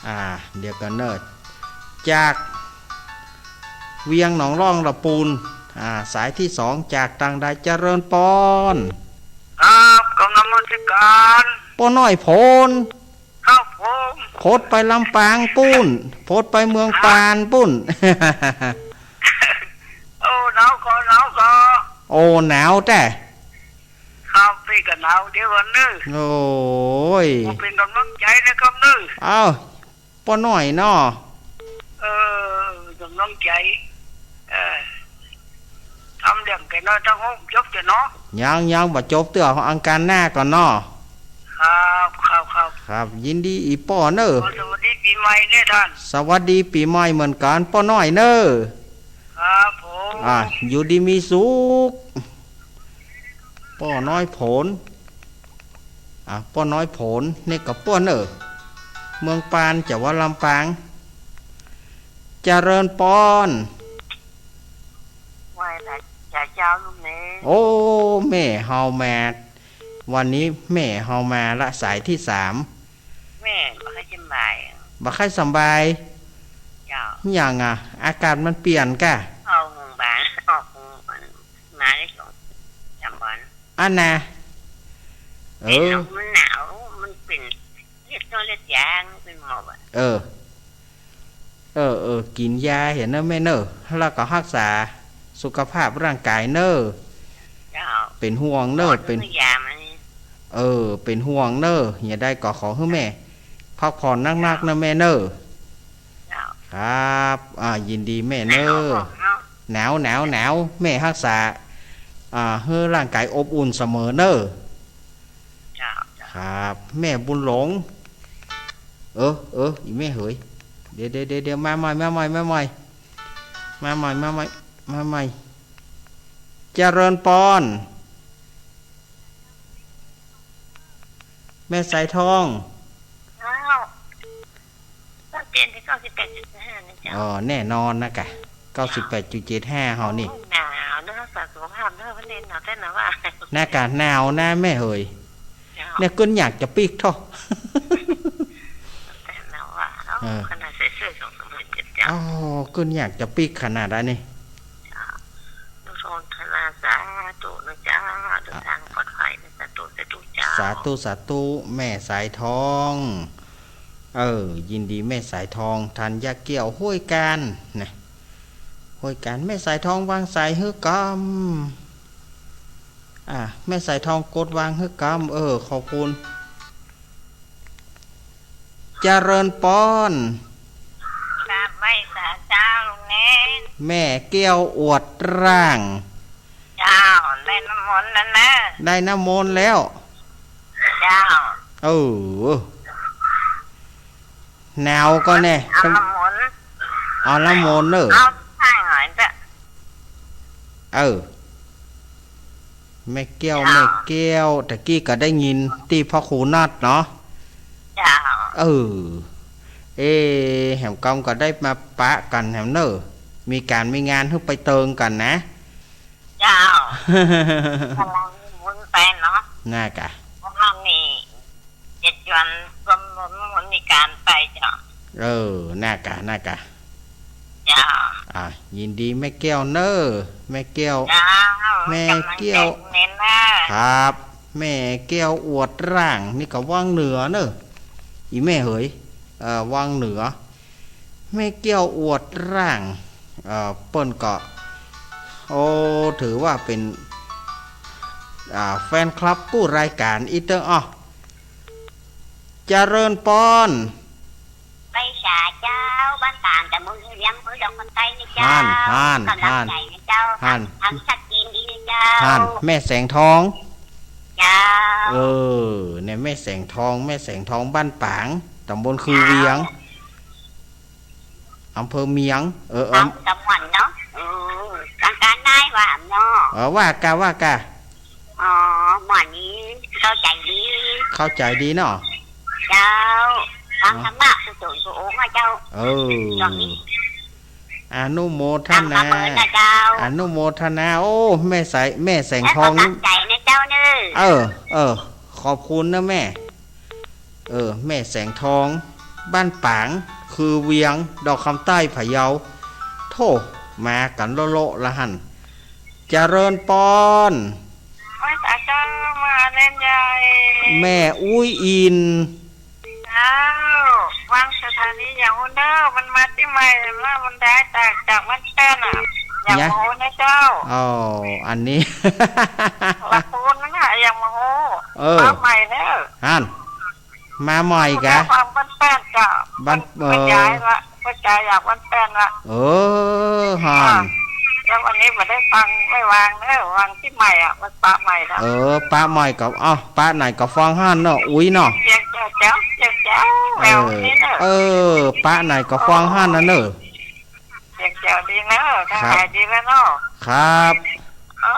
อ่า เดี๋ยวก่อนเน่อ จากเวียงหนองล่องละปูน อ่า สายตี้สอง จากตางใด เจริญปอน ครับ กราบนมัสก๋าน ป้อน้อยโผน ครับผม โผดไปลำปางปู้น โผดไปเมืองปานปู้น โอ้ หนาวก่อ หนาวก่อ โอ้ หนาวแต๊ ครับ ปี้ก็หนาวเดียวกั๋นเน่อ โอ้ย ขอเป๋นก๋ำลังใจ๋นะครับเน่อ เอ้า ป้อน้อยเนาะ เออ ก๋ำลังใจ๋ เออ ทำเรื่องแก่น้อยตางโฮมจบเตื้อเนาะ ยัง ยังบ่จบเตื้อ อังคารหน้าก่อนเนาะ ครับ ครับ ครับ ครับ ยินดีอีกป้อเน่อ ขอสวัสดีปี๋ใหม่เน่อต้าน สวัสดีปี๋ใหม่เหมือนกั๋นป้อน้อยเน่อ ครับผม อ่า อยู่ดีมีสุข ป้อน้อยโผน อ่า ป้อน้อยโผน นี่ก็ป้อเน่อ เมืองปาน จังหวัดลำปาง เจริญปอน ไหว้พระเจ้าลูกเน่อ โอ้ แม่เฮามา วันนี้แม่เฮามาละ สายตี้สาม แม่บ่ค่อยสำบาย บ่ค่อยสำบาย เจ้า หยังอะ อากาศมันเปลี่ยนก่ะ ออกโฮงพยาบาล ออกโฮงพยาบาลมาได้สองสามวัน อันน่ะ เออ เป๋นลมมันหนาว มันเป๋นเลือดน้อยเลือดยาง เป๋นหมอบ่ะ เออ เออ เออ กิ๋นยาเหียเน่อแม่เน่อ แล้วก็ฮักษาสุขภาพร่างกายเน่อ เจ้า เป๋นห่วงเน่อ เป๋น ยามัน เออ เป๋นห่วงเน่อ เหียใดก็ขอหื้อแม่พักผ่อนนักๆ เน่อแม่เน่อ เจ้า ครับ อ่า ยินดีแม่เน่อ หนาว หนาว หนาว แม่ฮักษา อ่า หื้อร่างกายอบอุ่นเสมอเน่อ เจ้า เจ้า ครับ แม่บุญหลง เออ เออ อีแม่เหย เดี๋ยว เดี๋ยว เดี๋ยว เดี๋ยว มาใหม่ มาใหม่ มาใหม่ มาใหม่ มาใหม่ มาใหม่ เจริญปอน แม่สายทอง อ้าว ต้องเปลี่ยนเป็นเก้าสิบแปดจุดห้านะเจ้า อ๋อ แน่นอนนะกะ เก้าสิบแปดจุดเจ็ดห้า เฮานี่ โอ้ย หนาวเนอะ รักษาสุขภาพเนอะ วันนี้หนาวแต๊หนาวว่า นะกะ หนาวนะแม่เหย เจ้า เนี่ยกึ๊ดอยากจะปิ๊กเถาะ แต่หนาวว่าเนาะ เออ ขนาดใส่เสื้อสองสามผืนเจ็บเจ้า อ๋อ กึ๊ดอยากจะปิ๊กขนาดอันนี้ เจ้า อนุโมทนาสาธุนะเจ้า เดินทางปลอดภัยนะ สาธุ สาธุเจ้า สาธุ สาธุ แม่สายทอง เออ ยินดีแม่สายทอง ธัญเกี้ยว ห้วยการ นะ ห้วยการ แม่สายทองวางสายหื้อกำ อ่ะ แม่สายทองกดวางหื้อกำ เออ ขอบคุณ เจริญปอน กราบไหว้สาเจ้าลุงเณร แม่แก้วอวดร่าง เจ้า ได้น้ำมนต์แล้วนะ ได้น้ำมนต์แล้ว เจ้า เออ หนาวก่อแน่ เอาน้ำมนต์ เอาน้ำมนต์เน่อ เอาใส่หน่อยเถาะ เออ แม่แก้ว เจ้า แม่แก้ว ตะกี้ก็ได้ยินตี้พระครูนัดเนาะ เจ้า เออ เอ๊ะ แหมกำก็ได้มาปะกั๋นแหมเน่อ มีก๋านมีงานหื้อไปเติงกั๋นนะ เจ้า กำลังบุญไปเนาะ น่ากะ เพราะว่ามีเจ็ดวันรวมๆ มันมีก๋านไปเจ้า เออ น่ากะ น่ากะ เจ้า อ่ะ ยินดีแม่แก้วเน่อ แม่แก้ว เจ้า แม่แก้ว กำลังใจเน้นนะครับ แม่แก้วอวดร่าง นี่ก็วังเหนือเน่อ อีแม่เหย เอ่อ วังเหนือ แม่แก้วอวดร่าง เอ่อ เปิ้นก็ โอ้ ถือว่าเป๋น อ่า แฟนคลับกู้รายก๋านอีกเต๊อะ อ้อ เจริญปอน ไปสาเจ้า บ้านต่างจากเมืองเวียง เมืองดอกคำใต้นี่เจ้า ฮั่น ฮั่น กำลังใจนะเจ้า ฮั่น ทางชัดเจนดีนะเจ้า ฮั่น แม่แสงทอง เจ้า เออ เนี่ย แม่แสงทอง แม่แสงทอง บ้านปาง ต๋ำบลคือเวียง เจ้า อำเภอเมียง เออ เออ ตำบลเนาะ เออ ทางก๋านได้ว่าเนาะ เออ ว่ากะ ว่ากะ อ๋อ หม่อนนี้เข้าใจ๋ดี เข้าใจ๋ดีเนาะ เจ้า ฟังธรรมะกุศลกุศลองค์นะเจ้า เออ ช่วงนี้ อนุโมทนา ตามคำเมินนะเจ้า อนุโมทนา โอ้ แม่สาย แม่แสงทองนี่ แล้วก็ตั้งใจ๋นะเจ้าเน่อ เออ เออ ขอบคุณนะแม่ เออ แม่แสงทอง บ้านปาง คือเวียง ดอกคำใต้ พะเยา โธ่ มากั๋นโละๆ ละหั้น เจริญปอน ไหว้สาเจ้า มาเน่นใหญ่ แม่อุ๊ยอิน เจ้า วางสถานีอย่างฮู้เน่อ มันมาตี้ใหม่ มันมา มันย้ายจาก จากบ้านแป้นน่ะ ยังบ่ฮู้นะเจ้า อ๋อ อันนี้ ละปูนนั่นน่ะ ยังบ่ฮู้ เออ มาใหม่เนอะ หั่น มาใหม่กะ มาจากบ้านแป้นเจ้า บ้าน เอ่อ เปิ้นย้ายละ เปิ้นย้ายจากบ้านแป้นละ เออ หั่น อ่ะ แล้ววันนี้บ่ได้ฟัง ไม่วางเนอะ วางตี้ใหม่อ่ะ มันปะใหม่ละ เออ ปะใหม่กะ เอ้า ปะไหนกะฟังหั่นเนาะ อุ๊ยเนาะ เสียงแจ๋วๆ เสียงแจ๋ว เออ แนวนี้เนอะ เออ ปะไหนกะฟังหั่นน่ะเนอะ เสียงแจ๋วดีเนอะ ครับ หายดีแล้วเนาะ ครับ อ๋อ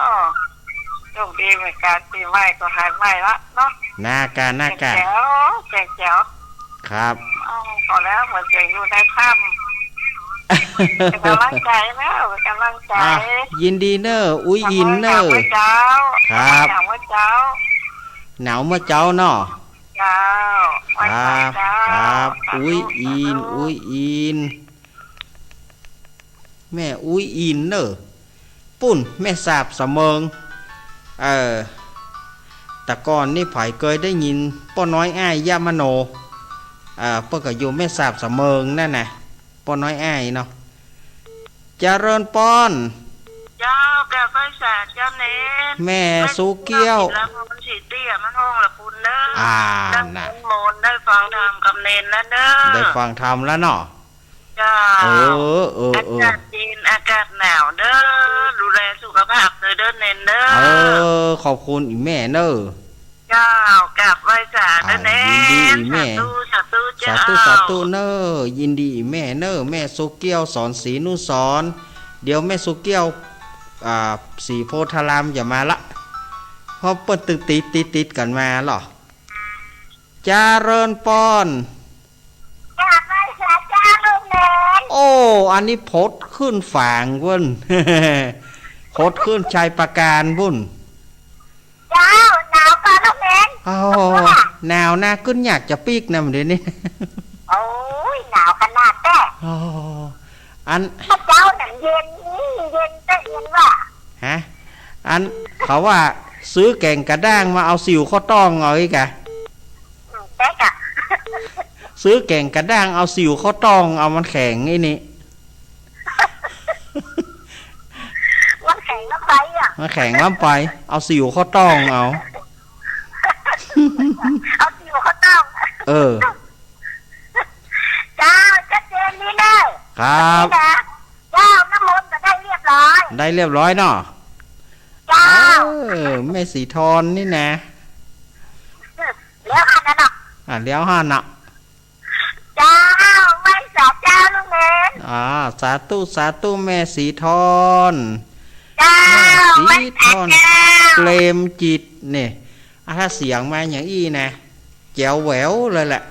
โชคดีเหมือนกัน ปีใหม่ก็หายใหม่ละเนาะ น่ากะ น่ากะ เสียงแจ๋ว เสียงแจ๋ว ครับ อ๋อ พอแล้ว เหมือนเสียงอยู่ในถ้ำ เป็นกำลังใจเนอะ เป็นกำลังใจ อ่ะ ยินดีเนอะ อุ๊ยอินเนอะ กราบไหว้เจ้า ครับ กราบไหว้เจ้า หนาวเมื่อเจ้าเนาะ เจ้า ไหว้พระเจ้า ครับ ครับ สาธุ อุ๊ยอิน สาธุ อุ๊ยอิน แม่อุ๊ยอินเน่อ ปุ้น แม่สาบสะเมิง เอ่อ แต่ก่อนนี่ใผเกยได้ยินป้อน้อยอ้ายยะมโน เอ่อ เปิ้นก็อยู่แม่สาบสะเมิงนั่นน่ะ ป้อน้อยอ้ายเนาะ เจริญปอน เจ้า กราบไหว้สาเจ้าเณร แม่สุเกี้ยว แม่สุเกี้ยว ลำพูนสีเตี้ย มันห้องละปูนเนอะ อ่า ได้ น่ะ มนต์มนต์ ได้ฟังธรรมกับเณรแล้วเนอะ ได้ฟังธรรมแล้วเนาะ เจ้า เออ เออ เออ อากาศเย็น อากาศหนาวเด้อ ดูแลสุขภาพเด้อ เด้อเณรเด้อ เออ ขอบคุณอีแม่เน่อ เจ้า กราบไหว้สาเด้อเณร อ่า ยินดีอีแม่ สาธุ สาธุ สาธุ เจ้า สาธุเน่อ ยินดีอีแม่เน่อ แม่สุเกี้ยว สอนศรีนุสรณ์ เดี๋ยวแม่สุเกี้ยว อ่า ศรีโพธารามจะมาละ เพราะเปิ้นตึงติด ติด ติดกั๋นมาลอ เจริญปอน กราบไหว้สาเจ้าลูกเณร โอ้ อันนี้ผดขึ้นฝางปุ้น ผดขึ้นชัยปราการปุ้น เจ้า หนาวก่อลูกเณร โอ้ หนาวนะ กึ๊ดอยากจะปิ๊กนะ เดี๋ยวนี้ โอ้ย หนาวขนาดแต๊ โอ้ อัน เมื่อเจ๊าน่ะเย็น เย็นแต๊ เย็นว่ะ ฮะ อัน เขาว่าซื้อแก๋งกระด้างมาเอาสิวเข้าต๊องเอาอีกอะ อืม แต๊กะ ซื้อแก๋งกระด้างเอาสิวเข้าต๊องเอา มันแข็งไอ้นี่ มันแข็งล้ำไปอะ มันแข็งล้ำไป เอาสิวเข้าต๊องเอา เอาสิวเข้าต๊อง เออ เจ้า ชัดเจนดีเน่อ ครับ นี่นะ เจ้า น้ำมนต์ก็ได้เรียบร้อย ได้เรียบร้อยเนาะ เจ้า เออ แม่ศรีทรนี่นะ แล้วอันนั้นน่ะ อ่ะ แล้วหั่นน่ะ เจ้า ไหว้สาเจ้าลูกเณร อ่า สาธุ สาธุ แม่ศรีทร เจ้า แม่ศรีทร ไหว้สาเจ้า เปรมจิต เนี่ย อ่ะ ถ้าเสียงมาอย่างอี้นะ แจ๋วแหววเลยแหละ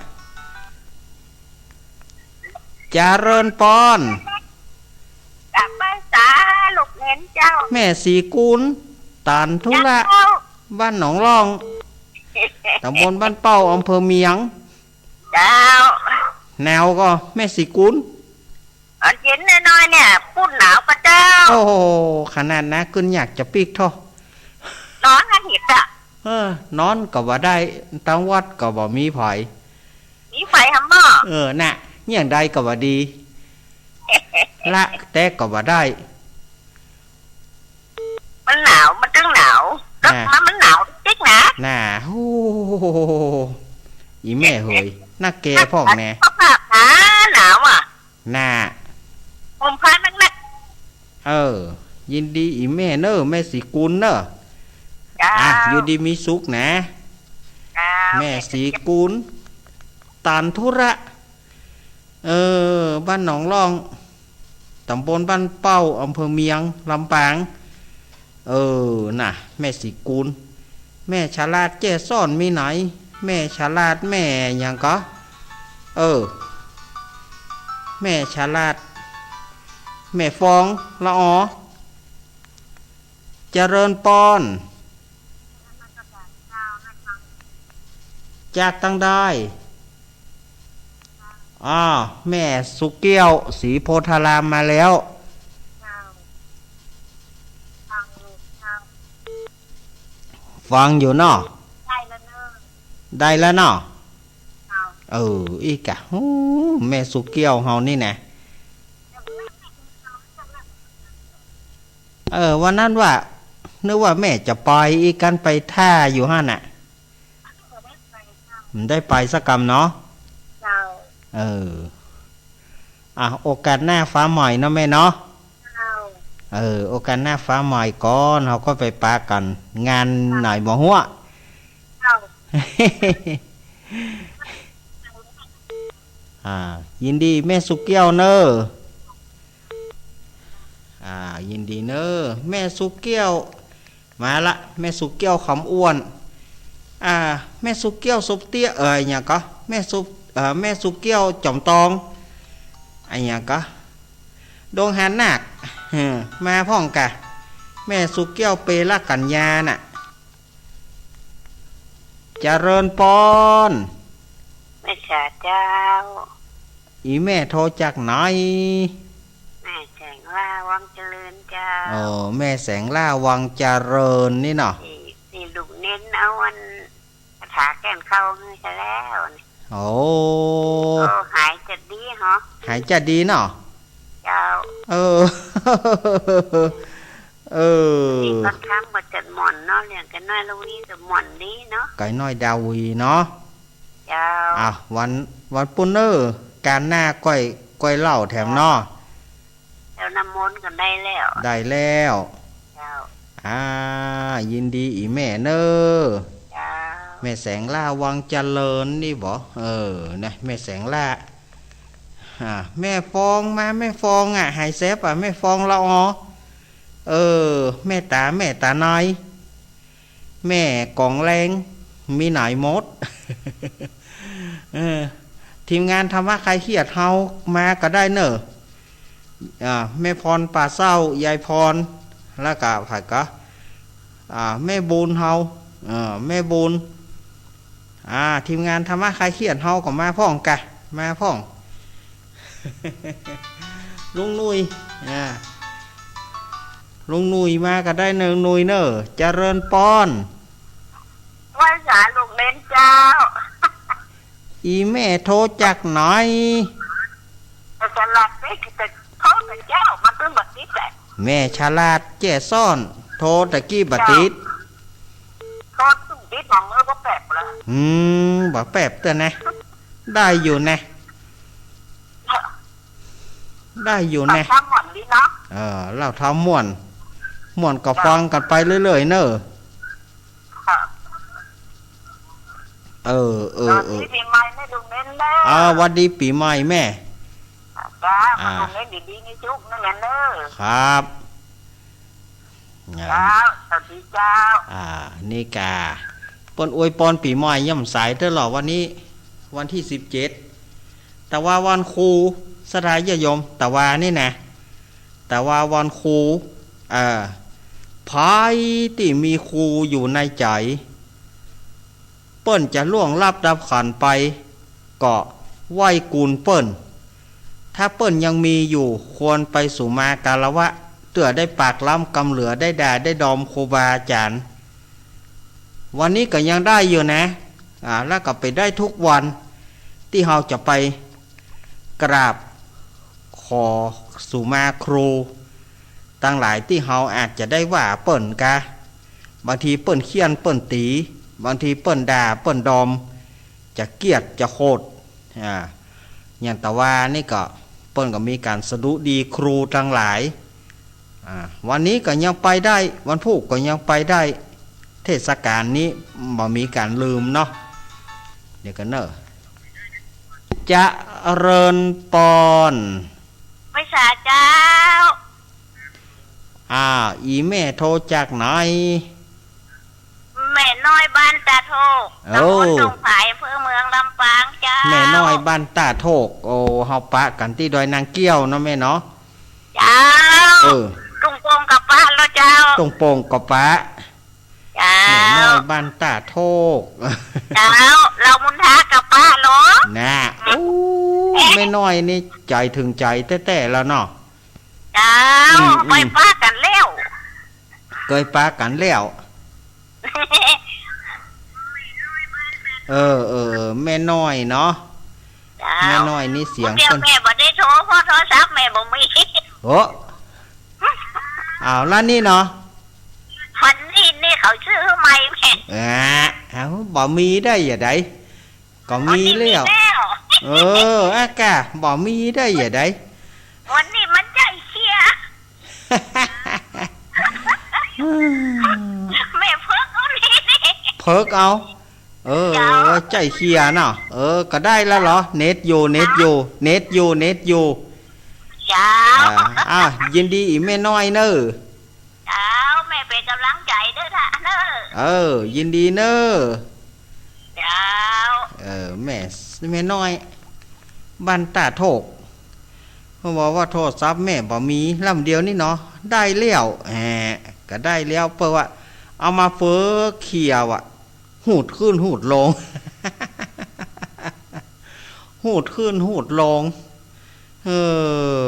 เจริญปอน กราบไหว้สาลูกเณรเจ้า แม่ศรีกุล ตานธุระ เจ้า บ้านหนองล่อง ตำบลบ้านเป้า อำเภอเมียง เจ้า หนาวก่อแม่ศรีกุล อันเย็นน้อยๆ เนี่ย ปุ้นหนาวก่อเจ้า โอ้โห ขนาดนั้นกึ๊ดอยากจะปิ๊กเถาะ นอนกันเห็นอะ เออ นอนก็บ่ได้ ตังวัดก็บ่มีไผ มีไฟหำหม้อ เออ น่ะ อย่างใดก็บ่ดี ละแต๊ก็บ่ได้ มันหนาว มันตึงหนาว แล้ว อ่า มัน มันหนาวติ๊กนะ น่ะ โอ้โห อีแม่เหย น่าแก่พ่องแน่ สภาพหนาหนาวอะ น่ะ ห่มผ้านักๆ เออ ยินดีอีแม่เน่อ แม่ศรีกุลเน่อ จ้า อ่ะ อยู่ดีมีสุขนะ จ้า แม่ศรีกุล ตานธุระ เออ บ้านหนองล่อง ตำบลบ้านเป้า อำเภอเมียง ลำปาง เออ น่ะ แม่ศรีกุล แม่ฉลาดแจ้ซ้อนมีไหน แม่ฉลาด แม่หยังก่อ เออ แม่ฉลาด แม่ฟอง ละออ เจริญปอน จากตังใด อ้าว แม่สุเกี้ยว ศรีโพธารามมาแล้ว ฟังอยู่เนาะ ได้แล้วเนาะ เออ อีกอะ โอ้ แม่สุเกี้ยวเฮานี่นะ เออ วันนั้นว่า นึกว่าแม่จะไปอีก กันไปท่าอยู่หั้นน่ะ บ่ได้ไปสักกำเนาะ เจ้า เออ อ่ะ โอกาสหน้าฟ้าใหม่เนาะแม่เนาะ เจ้า เออ โอกาสหน้าฟ้าใหม่ก่อน เฮาก็ไปปะกั๋น งานไหนบ่ฮู้ เจ้า อ่า ยินดีแม่สุแก้วเน่อ อ่า ยินดีเน่อ แม่สุแก้ว มาละ แม่สุแก้วคำอ้วน อ่า แม่สุแก้วสมเตี้ย เอ่อ อะหยังก่อ แม่สุ เอ่อ แม่สุแก้วจอมตอง อะหยังก่อ ดงหานาค เออ มาพ่องกะ แม่สุแก้วเปรักกัญญาน่ะ เจริญปอน แม่จ๋าเจ้า อีแม่โทรจากไหน แม่แสงล่าวังเจริญเจ้า โอ้ แม่แสงล่าวังเจริญนี่เนาะ นี่ นี่ลุงเน้นเอาอัน คาถาแก้เค้าหื้อซะแล้วนี่ โอ้ โอ้ หายจะดีเหรอ หายจะดีเนาะ เจ้า เออ เออ นี่ก็ทำบ่จัดหม่อนเนาะ เลี้ยงไก่น้อยละวีก็หม่อนดีเนาะ ไก่น้อยดาวีเนาะ เจ้า อ่ะ วัน วันปุ้นเน่อ ก๋านหน้าก้อย ก้อยเล่าแถมเนาะ แล้วน้ำมนต์ก็ได้แล้ว ได้แล้ว เจ้า อ่า ยินดีอีแม่เน่อ เจ้า แม่แสงล่าวังเจริญนี่บ่ เออ นะ แม่แสงล่า อ่า แม่ฟองมา แม่ฟองอ่ะ หายแซบอ่ะ แม่ฟองละออ เออ แม่ต๋า แม่ต๋าน้อย แม่กองแรง มีหลายหมด เออ ทีมงานธรรมะคลายเครียดเฮามาก็ได้เน่อ อ่า แม่พรป่าเศร้า ยายพร แล้วก็ใผก่อ อ่า แม่บุญเฮา เออ แม่บุญ อ่า ทีมงานธรรมะคลายเครียดเฮาก็มาพ่องกะ มาพ่อง ลุงหนุ่ย อ่า ลุงหนุ่ยมาก็ได้เน่อ ลุงหนุ่ยเน่อ เจริญปอน ไหว้สาลุงเน้นเจ้า อีแม่โทรจากไหน แต่ฉลาดเด้ แต่โทรแต่เจ้า มันตึงบ่ติดแหละ แม่ฉลาดแจ้ซ้อน โทรตะกี้บ่ติด โทรตึงติดหม่องเออ บ่แปลกละ อืม บ่แปลกเตื้อนะ ได้อยู่นะ ได้อยู่นะ เล่าธรรมม่วนดีเนาะ เออ เล่าธรรมม่วน ม่วนก็ฟังกันไปเรื่อยๆ เน่อ ค่ะ เออ เออ เออ สวัสดีปีใหม่แม่ลุงเน้นเด้อ อ่า หวัดดีปีใหม่แม่ จ้า อ่า ลุงเน้นดีๆ มีสุขนะแม่เน้อ ครับ เจ้า สวัสดีเจ้า อ่า นี่กา เปิ้นอวยปอนปีใหม่ย่ำสายเตื้อหล่อ วันนี้ วันตี้สิบเจ็ด แต่ว่าวันครู ศรัทธาญาติโยม แต่ว่านี่นะ แต่ว่าวันครู เอ่อ ใผตี้มีครูอยู่ในใจ๋ เปิ้นจะล่วงลับดับขันไป ก็ไหว้กูลเปิ้น ถ้าเปิ้นยังมีอยู่ ควรไปสุมาคารวะ เตื้อได้ปากล้ำกำเหลือ ได้ด่าได้ดอมครูบาอาจ๋ารย์ วันนี้ก็ยังได้อยู่นะ อ่า แล้วก็ไปได้ทุกวัน ตี้เฮาจะไปกราบขอสุมาครูตังหลาย ตี้เฮาอาจจะได้ว่าเปิ้นกา บางทีเปิ้นเฆี่ยนเปิ้นตี๋ บางทีเปิ้นด่าเปิ้นดอม จะเกลียดจะโขด อ่า อย่างตะวานี่ก็ เปิ้นก็มีก๋านสดุดีครูตังหลาย อ่า วันนี้ก็ยังไปได้ วันพูกก็ยังไปได้ เทศกาลนี้บ่มีก๋านลืมเนาะ เดี๋ยวก่อนเน่อ เจริญปอน ไหว้สาเจ้า อ่า อีแม่โทรจากไหน แม่น้อยบ้านตาโทก โอ้ ตำบลดงผาย อำเภอเมืองลำปางเจ้า แม่น้อยบ้านตาโทก โอ้ เฮาปะกั๋นตี้ดอยนางเกี้ยวเนาะแม่เนาะ เจ้า เออ ตุ้งโป่งก็ปะแล้วเจ้า ตุ้งโป่งก็ปะ เจ้า แม่น้อยบ้านตาโทก เจ้า ลาวมุนทาก็ปะแล้ว น่ะ โอ้ แม่น้อยนี่ใจ๋เถิงใจ๋แต๊ๆ แล้วเนาะ เจ้า อืม อืม เกยปะกั๋นแล้ว เกยปะกั๋นแล้ว เออ เออ แม่น้อยเนาะ เจ้า แม่น้อยนี่เสียง เดี๋ยว เปิ้น แม่บ่ได้โทร เพราะโทรศัพท์แม่บ่มี โอ้ อ้าว แล้วนี่เนาะ วันนี้นี่เขาซื้อใหม่แม่ อ่า เอา บ่มีได้อย่างใด ก็มีแล้ว วันนี้มีแล้ว เออ อากา บ่มีได้อย่างใด วันนี้มันใจ้เคีย แม่เผิกเอานี่ เผิกเอา เออ เจ้า ใจ้เคียเนาะ เออ ก็ได้แล้วเหรอ เน็ตอยู่ เน็ตอยู่ เน็ตอยู่ เน็ตอยู่ เจ้า อ่า อ่ะ ยินดีอีแม่น้อยเนอะ เจ้า แม่เป๋นก๋ำลังใจ๋เด้อท่าเนอะ เออ ยินดีเนอะ เจ้า เออ แม่ แม่น้อย บ้านต้าโทก เพราะว่า ว่าโทรศัพท์แม่บ่มี ลำเดียวนี่เนาะ ได้แล้ว แหม ก็ได้แล้ว เพราะว่า เอามาเผิกเคียว่ะ หูดขึ้นหูดลง หูดขึ้นหูดลง เอ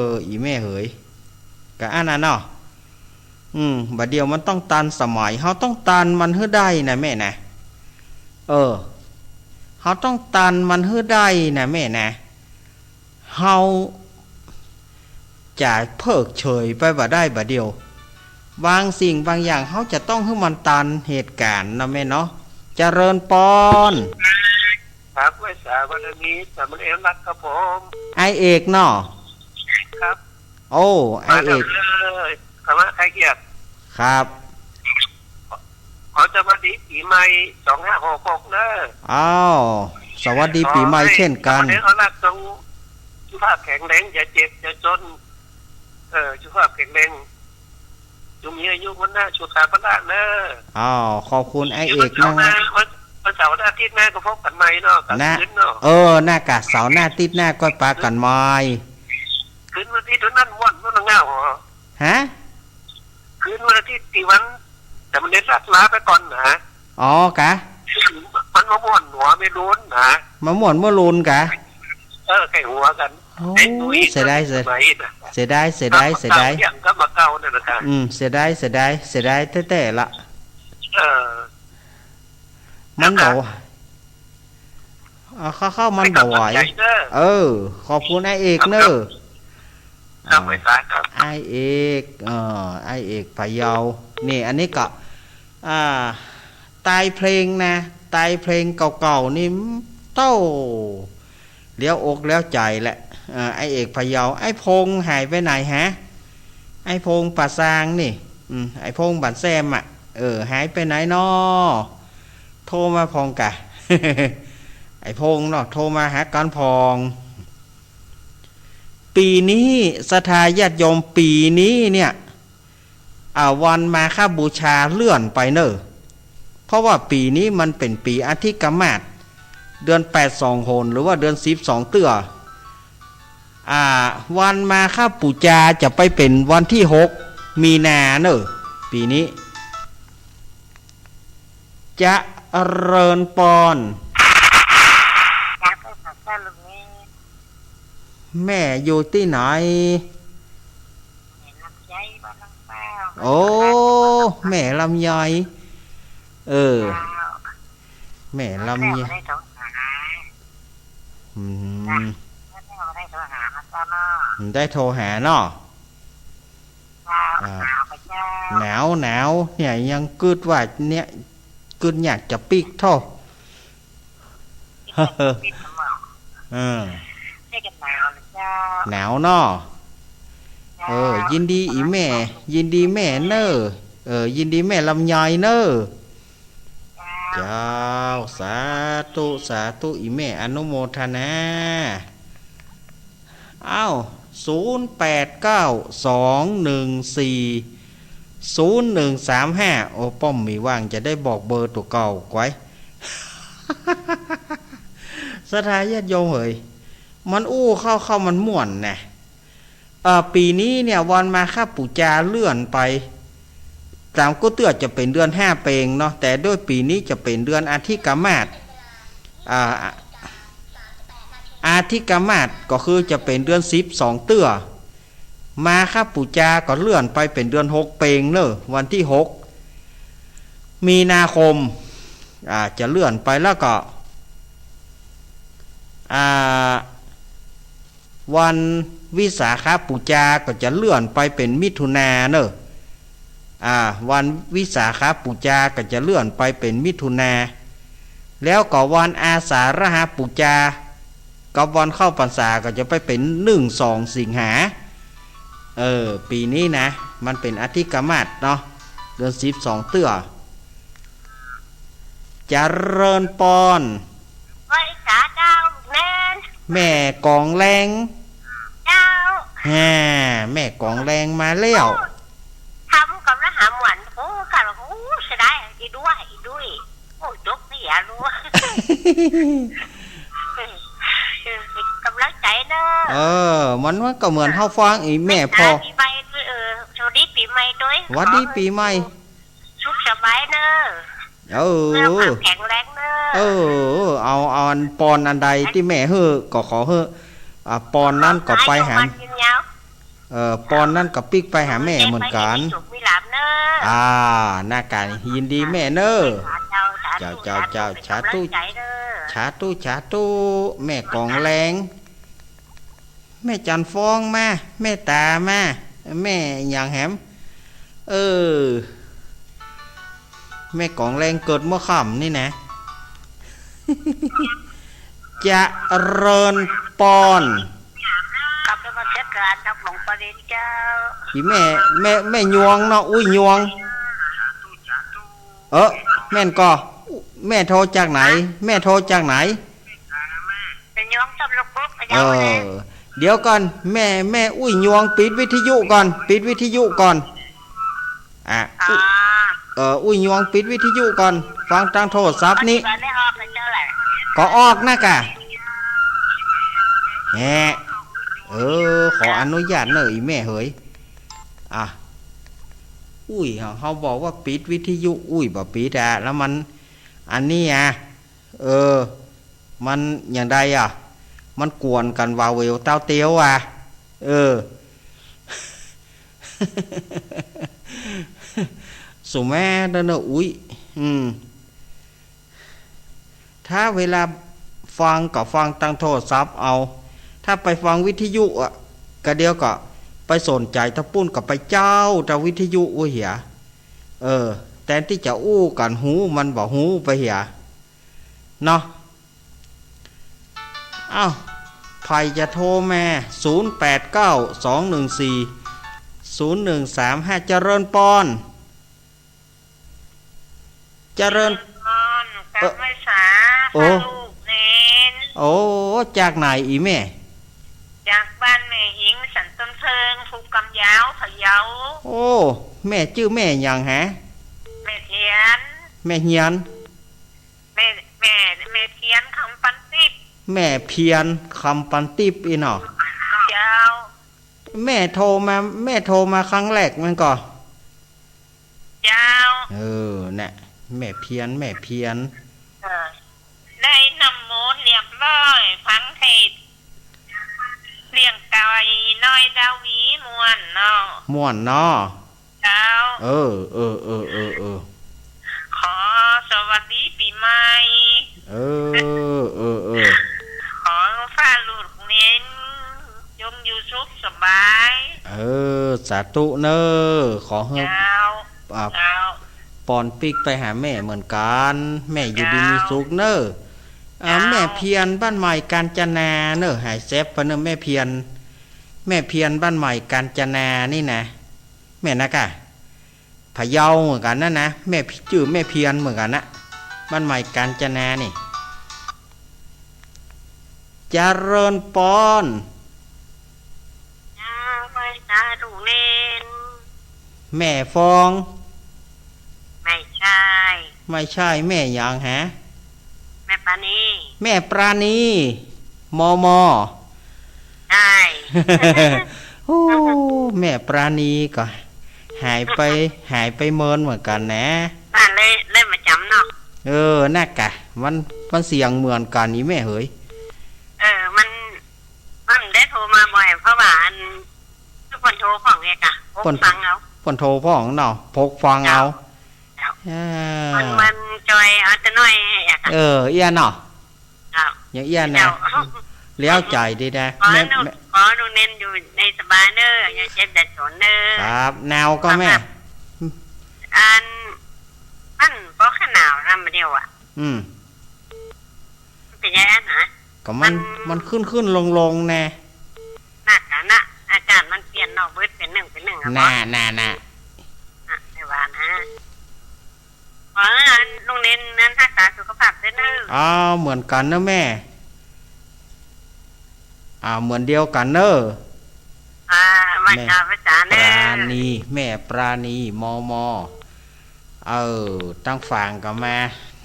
อ อีแม่เหย ก็อันนั้นเนาะ อืม บ่าเดี่ยวมันต้องตันสมัย เฮาต้องตันมันหื้อได้นะแม่นะ เออ เฮาต้องตันมันหื้อได้นะแม่นะ เฮาจะเพิกเฉยไปบ่ได้บ่าเดี่ยว บางสิ่งบางอย่างเฮาจะต้องหื้อมันตันเหตุก๋ารณ์นะแม่เนาะ เจริญปอน ครับ ไหว้สาบารมีสามเณรรักครับผม อ้ายเอกเนาะ ครับ โอ้ อ้ายเอก มาแล้วเลย ธรรมะใคร่เกียรติ ครับ ขอสวัสดีปี๋ใหม่ สองห้าหกหก เนอะ อ้าว สวัสดีปี๋ใหม่เช่นกั๋น ขอให้สามเณรรักจงสุขภาพแข็งแรง อย่าเจ็บอย่าจน เออ สุขภาพแข็งแรง จงมีอายุวัณณะสุขาพละเนอะ อ้าว ขอบคุณอ้ายเอกนะ วันเสาร์หน้า วัน วันเสาร์หน้าอาทิตย์หน้าก็พบกั๋นใหม่เนาะ ก๋างคืนเนาะ เออ หน้ากะเสาร์หน้าอาทิตย์หน้าก็ปะกั๋นใหม่ คืนวันอาทิตย์เท่านั้นม่วน ม่วนเหงาเหรอ ฮะ คืนวันอาทิตย์ตี้วัน แต่มันเน้นลัดล้าไปก่อนนะ อ๋อ กะ มันมาม่วนหัวไม่ล้นนะ มาม่วนหัวล้นกะ เออ ใค่หัวกั๋น โอ้ ไอ้ตุ้ย เสียดาย เสีย สมัยนะ เสียดาย เสียดาย เสียดาย เก่าอย่างก็มาเก่านั่นนะ อืม เสียดาย เสียดาย เสียดายแต๊ๆ ละ เออ มันบ่ อ่า เข้าๆ มันบ่ไหว ให้กำลังใจเนอะ เออ ขอบคุณอ้ายเอกเนอะ ครับ ครับ อ่า ไหว้สาครับ อ้ายเอก เออ อ้ายเอกพะเยา นี่ อันนี้ก็ อ่า ตายเพลงนะ ตายเพลงเก่าๆ นี่ เต้า เลี้ยวอกเลี้ยวใจ๋แหละ เออ อ้ายเอกพะเยา อ้ายพงษ์หายไปไหนฮะ อ้ายพงษ์ป่าซางนี่ อืม อ้ายพงษ์บ้านแซมอะ เออ หายไปไหนน้อ โทรมาพ่องกะ อ้ายพงษ์เนาะ โทรมาหากั๋นพ่อง ปี๋นี้ ศรัทธาญาติโยม ปี๋นี้เนี่ย อ่า วันมาฆบูชาเลื่อนไปเน่อ เพราะว่าปี๋นี้มันเป๋นปี๋อธิกมาส เดือนแปดสองหน หรือว่าเดือนสิบสองเตื้อ อ่า วันมาฆปู๋จาจะไปเป๋นวันตี้หกมีนาเน่อ ปี๋นี้ เจริญปอน ครับ ขอบคุณลุงเนตร แม่อยู่ตี้ไหน แม่ลำไยบ้านน้องเป้า โอ้ แม่ลำไย เออ เจ้า แม่ลำไย แม่บ่ได้โทรหา อืม จ้ะ แม่บ่ได้โทรหามาจ้ะเนาะ บ่ได้โทรหาเนาะ เจ้า อ่า หนาวกะเจ้า หนาว หนาว เนี่ย ยังกึ๊ดว่าเนี่ย กึ๊ดอยากจะปีกท่อ ปีกท่อ เออ เรียกกันหนาวนะเจ้า หนาวเนาะ เจ้า เออ ยินดีอีแม่ ยินดีแม่เน่อ เออ ยินดีแม่ลำไยเน่อ เจ้า เจ้า สาธุ สาธุ อีแม่อนุโมทนา อ้าว ศูนย์แปดเก้า สองหนึ่งสี่ ศูนย์หนึ่งสามห้า โอ้ ป้อมมีว่างจะได้บอกเบอร์ตั๋วเก่าไว้ ศรัทธาญาติโยมเหย มันอู้เข้า เข้ามันม่วนนะ เอ่อ ปี๋นี้เนี่ย วันมาฆปู๋จาเลื่อนไป ต๋ามกู้เตื้อจะเป๋นเดือนห้าเป๋งเนาะ แต่ด้วยปี๋นี้จะเป๋นเดือนอธิกมาส อ่า อธิกมาสก็คือจะเป๋นเดือนสิบสองเตื้อ มาฆปู๋จาก็เลื่อนไปเป๋นเดือนหกเป๋งเน่อ วันตี้หกมีนาคม อ่า จะเลื่อนไปแล้วก็ อ่า วันวิสาขปู๋จาก็จะเลื่อนไปเป๋นมิถุนาเน่อ อ่า วันวิสาขบูชาก็จะเลื่อนไปเป๋นมิถุนา แล้วก็วันอาสาฬหบูชากับวันเข้าพรรษาก็จะไปเป๋นหนึ่งสองสิงหา เออ ปี๋นี้นะ มันเป๋นอธิกมาสเนาะ เดือนสิบสองเตื้อ เจริญปอน ไหว้สาเจ้าแม่น แม่ก๋องแรง เจ้า แฮ่ แม่ก๋องแรงมาแล้ว ทำกับรหาหมวน โอ้ กะ โอ้ เสียดาย อีด้วย อีด้วย โอ้ จบเสียรู้ เออ เป๋นก๋ำลังใจ๋เน่อ เออ มัน มันก็เหมือนเฮาฟังอีแม่ผ่อ ปี๋ใหม่ เออ สวัสดีปี๋ใหม่ตวย หวัดดีปี๋ใหม่ สุขสบายเน่อ เออ สุขภาพแข็งแรงเน่อ เออ เอา เอาอันปอนอันใดตี้แม่หื้อก็ขอหื้อ อ่า ปอนนั้นก็ไปหา ขอให้อายุมั่นยืนยาว เออ ปอนนั้นก็ปิ๊กไปหาแม่เหมือนกั๋น มีสุขมีลาภเน่อ อ่า น่ากะ ยินดีแม่เน่อ เจ้า สาธุ เจ้า เจ้า สาธุ เป๋นก๋ำลังใจ๋เน่อ สาธุ สาธุ แม่ก๋องแรง แม่จันทร์ฟองมา แม่ต๋ามา แม่หยังแหม เออ แม่ก๋องแรงเกิดเมื่อค่ำนี่นะ เจริญปอน กราบนมัสก๋านหลวงปู่เจ้า อีแม่ แม่ แม่ยวงเนาะ อุ๊ยยวง เออ แม่นก่อ แม่โทรจากไหน แม่โทรจากไหน เป๋นยวงตำรวจปุ๊บ เออ เดี๋ยวก่อน แม่ แม่อุ๊ยยวง ปิดวิทยุก่อน ปิดวิทยุก่อน อ่ะ อ๋อ เออ อุ๊ยยวง ปิดวิทยุก่อน ฟังตางโทรศัพท์นี้ ก็ออกนะกะ แหม เออ ขออนุญาตเน่อ อีแม่เหย อ่ะ อุ๊ย เฮาบอกว่าปิดวิทยุ อุ๊ย บ่ปิดอะ แล้วมัน อันนี้อะ เออ มันอย่างใดอะ มันกวนกั๋นวาเววเต้าเตียวอะ เออ สุแม่เด้อเน่อ อุ๊ย อืม ถ้าเวลาฟังก็ฟังตางโทรศัพท์เอา ถ้าไปฟังวิทยุอะ กะเดี๋ยวก็ไปสนใจ๋ตางปุ้นก็ไปเจ้าตางวิทยุ อุ๊ยเหีย เออ แตนตี้จะอู้กั๋นฮู้ มันบ่ฮู้ไปเหีย เนาะ เอ้า ใผจะโทรมา ศูนย์แปดเก้า สองหนึ่งสี่ ศูนย์หนึ่งสามห้า เจริญปอน เจริญ เจริญปอน เอ่อ กราบไหว้สา โอ้ พระลูกเณร โอ้ จากไหนอีแม่ จากบ้านแม่หิง สันต้นเพิง ภูกำยาว พะเยา โอ้ แม่จื้อแม่หยังฮะ แม่เทียน แม่เฮียน แม่ แม่ แม่เพียร คำปันติบ แม่เพียร คำปันติบ อี้เนาะ เจ้า แม่โทรมา แม่โทรมาครั้งแรกแม่นก่อ เจ้า เออ น่ะ แม่เพียร แม่เพียร เออ ได้น้ำมนต์เรียบร้อย ฟังเทศน์ เลี้ยงก๋วยน้อยดาวี ม่วนเนาะ ม่วนเนาะ เจ้า เออ เออ ขอสวัสดีปี๋ใหม่ เออ เออ เออ ขอฟ้าลูกเณร จงอยู่สุขสบาย เออ สาธุเน่อ ขอหื้อ เจ้า อ่า เจ้า ปอนปิ๊กไปหาแม่เหมือนกั๋น แม่อยู่ดี เจ้า มีสุขเน่อ อ่า เจ้า แม่เพียร บ้านใหม่กาญจนาเน่อ หายแซบไปเน่อ แม่เพียร แม่เพียร บ้านใหม่กาญจนานี่นะ แม่นะกะ พะเยาเหมือนกั๋นนะนะ แม่ จื้อแม่เพียรเหมือนกั๋นนะ บ้านใหม่กาญจนานี่ เจริญปอน เจ้า ไหว้สาลูกเณร แม่ฟอง ไม่ใช่ ไม่ใช่ แม่หยังฮะ แม่ปราณี แม่ปราณี มม ใช่ โอ้ แม่ปราณีก็หายไป หายไปเมินเหมือนกั๋นนะ บ้านเลย เลยมาจ๋ำเนาะ เออ น่ากะ มัน มันเสียงเหมือนกั๋นนี่แม่เหย เออ มัน มันได้โทรมาบ่อย เพราะว่าอัน เปิ้นโทรพ่องเอกอะ ปกฟังเอา เปิ้นโทรพ่องเนาะ ปกฟังเอา เจ้า เจ้า อ่า มัน มันจอยเอาแต่น้อยเอกอะ เออ เอี้ยเนาะ เจ้า อย่างเอี้ยนะ เจ้า แล้วใจ๋ดีนะ ขอ แม่ หนู แม่ ขอหนูเน้นอยู่ในสบายเน่อ อย่าเจ็บอย่าจนเน่อ ครับ หนาวก่อแม่ ครับ อืม น้ำเดียวอะ อืม มันเป๋นยังไงนะ ก็มัน มัน มันขึ้นๆ ลงๆ แน่ นักอะนะ อากาศมันเปลี่ยนเนาะ เบิดเป๋นนึ่งเป๋นนึ่งอะ น่ะ บ่ น่ะ น่ะ อะ แต่ว่านะ อ๋อ ลุงเณรนั้นฮักษาสุขภาพด้วยเนอะ อ้าว เหมือนกั๋นเนอะแม่ อ่า เหมือนเดียวกั๋นเนอะ อ่า ไหว้ แม่ เจ้า ไหว้เจ้าเนอะ ปราณี แม่ปราณี มม. เออ ตังฝางก็มา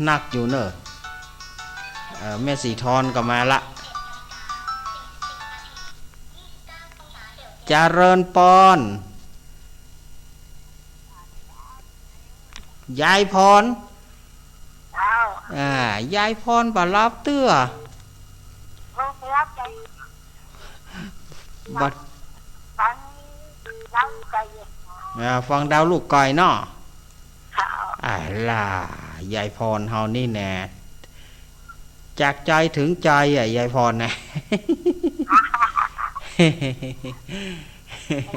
นักอยู่เนอะ เออ แม่สีทอนก็มาละ เจริญปอน ยายพร เจ้า อ่า ยายพรบ่หลับเตื้อ บ่หลับเลย บ่ ฟังดาวลูกไก่ อ่า ฟังดาวลูกไก่เนาะ เจ้า อ่าล่ะ ยายพรเฮานี่แน่ จากใจถึงใจอะ ยายพรนะ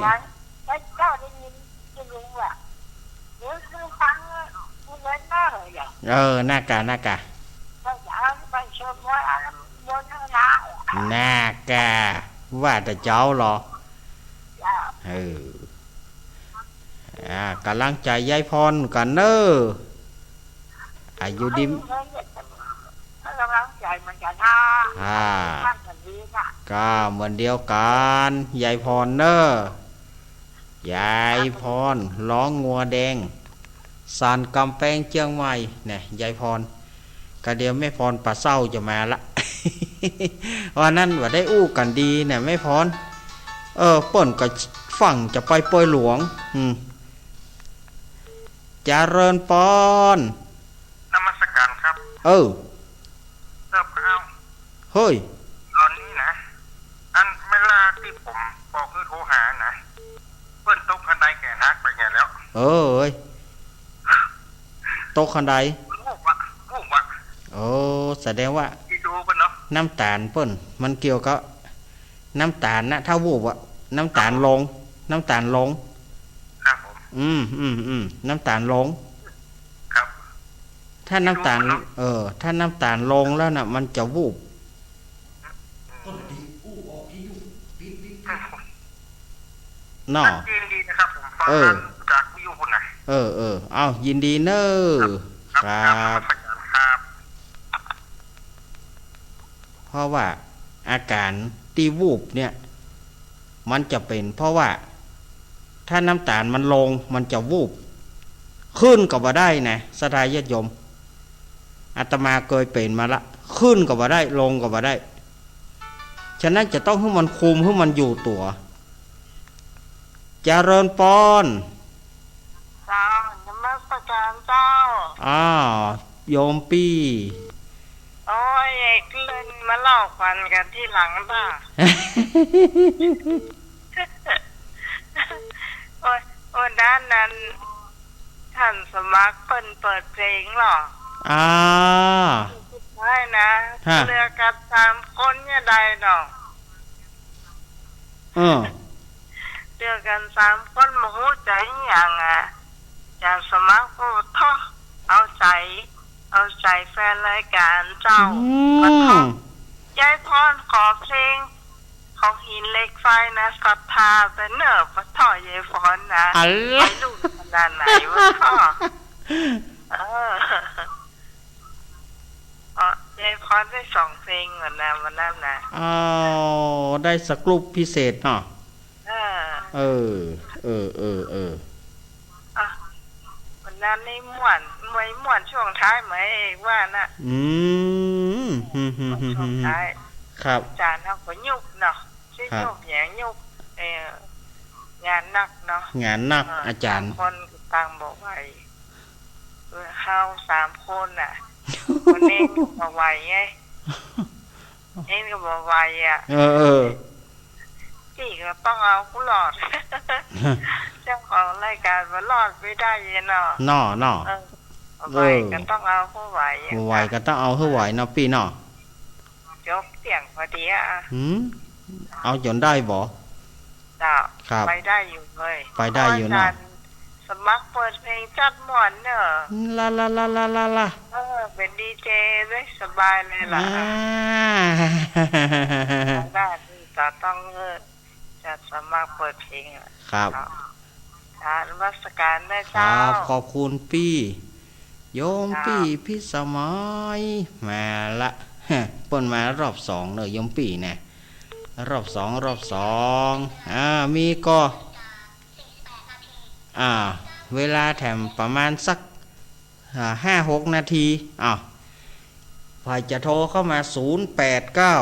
ว่า แล้วเจ้าได้ยินที่ลุงว่า เดี๋ยวคือฟังเงินเนอะ เออ น่ากะ น่ากะ ก็จะเอาไปสวดมนต์เอาน้ำมนต์ให้นะ น่ากะ ว่าแต่เจ้าเหรอ เจ้า เออ อ่า ก๋ำลังใจ๋ยายพรกั๋นเนอะ อายุดี ให้ก๋ำลังใจ๋เหมือนกั๋นนะ อ่า บ้านกันดีนะ ก็เหมือนเดียวกั๋น ยายพรเนอะ ยายพร ร้องงัวแดง สันก๋ำแปงเจียงใหม่ เนี่ย ยายพร ก็เดี๋ยวแม่พรป่าเศร้าจะมาละ วันนั้นว่าได้อู้กั๋นดีเนี่ยแม่พร เออ เปิ้นก็ฟั่งจะไปปอยหลวง อืม เจริญปอน นมัสการครับ เออ เออ พระเอา เฮ้ย ตอนนี้นะ อันเวลาตี้ผมบอกหื้อโทรหานะ เปิ้นตกคันไดแก่ฮักไปไงแล้ว เออ เอ้ย ตกคันได มันวูบวะ วูบวะ โอ้ แสดงว่า ที่ดูเปิ้นเนาะ น้ำตาลเปิ้น มันเกี่ยวกับน้ำตาลนะ ถ้าวูบอะ น้ำตาลลง น้ำตาลลง ครับผม อืม อืม อืม น้ำตาลลง ครับ ถ้าน้ำตาล เออ ถ้าน้ำตาลลงแล้วน่ะ มันจะวูบ เนาะ ยินดีนะครับ ผมฟัง เออ จากวิทยุคุณนะ เออ เออ เอา ยินดีเนอะ ครับ ครับ ครับ นมัสการครับ เพราะว่าอาก๋านตี้วูบเนี่ย มันจะเป๋นเพราะว่า ถ้าน้ำตาลมันลง มันจะวูบ ขึ้นก็บ่ได้นะ ศรัทธาญาติโยม อาตมาเกยเป๋นมาละ ขึ้นก็บ่ได้ ลงก็บ่ได้ ฉะนั้นจะต้องหื้อมันคุม หื้อมันอยู่ตั๋ว เจริญปอน เจ้า นมัสการเจ้า อ้าว โยมปี้ โอ้ย เล่นมาเล่าขวัญกันทีหลังป่ะ โอ้ย วันนั้นนั้น ท่านสมัครเปิ้นเปิดเพลงเหรอ อ่า สุดท้ายนะ ฮะ เหลือกั๋นสามคนเนี่ยได้เนาะ เออ เหลือกั๋นสามคนบ่ฮู้จะอะหยังอะ อาจ๋ารย์สมัครก็โธ่ เอาใจ๋ เอาใจ๋แฟนรายก๋านเจ้า อืม ก็โธ่ ยายพรขอเพลงของหินเหล็กไฟนะ ศรัทธาไปเนอะ ปะโธ่ ยายพรนะ อัลลา วัยรุ่นขนาดไหนวะโธ่ เออ อ๋อ ยายพรได้สองเพลงก่อนนะ วันนั้นนะ อ้าว ได้สกู๊ปพิเศษเนาะ เออ เออ เออ เออ เออ อ่ะ วันนั้นนี่ม่วน มวยม่วนช่วงท้ายไหมเอกว่าน่ะ อืม ช่วงท้าย ครับ อาจ๋ารย์เฮาก็ยุบเนาะ ใจ้ ครับ ยุบอย่างยุบ เออ งานหนักเนาะ งานหนัก เออ อาจ๋ารย์ สามคนต่างบ่ไหว เออ เฮาสามคนน่ะ คนเองก็บ่ไหวไง เองก็บ่ไหวอะ เออ เออ ตี้ก็ต้องเอาหื้อรอด เจ้าของรายก๋านบ่รอดไม่ได้เนาะ เนาะ เนาะ เออ บ่ไหว เออ ก็ต้องเอาหื้อไหวอะ บ่ไหวก็ต้องเอาหื้อไหวเนาะปี้เนาะ จบเสียงพอดีอะ หืม เอาจ๋นได้บ่ เจ้า ครับ ไปได้อยู่เว้ย ไปได้อยู่เนาะ อาจ๋ารย์สมัครเปิดเพลงจัดม่วนเนอะ ลา ลา ลา ลา ลา ลา เออ เป๋นดีเจเว้ย สบายเลยล่ะ อ่า ได้ นี่จะต้อง เออ จะสมัครเปิดเพลงอะ ครับ ครับ ค่ะ นมัสการนะ ครั เจ้า บ ขอบคุณปี้ โยมปี้ เจ้า พิสมัย มาละ เปิ้นมารอบสองเนอะ โยมปี้นะ รอบสอง รอบสอง อ่า มีก่อ อ่า เวลาแถมประมาณสัก อ่า ห้าหกนาที อ้าว ใผจะโทรเข้ามา ศูนย์แปดเก้า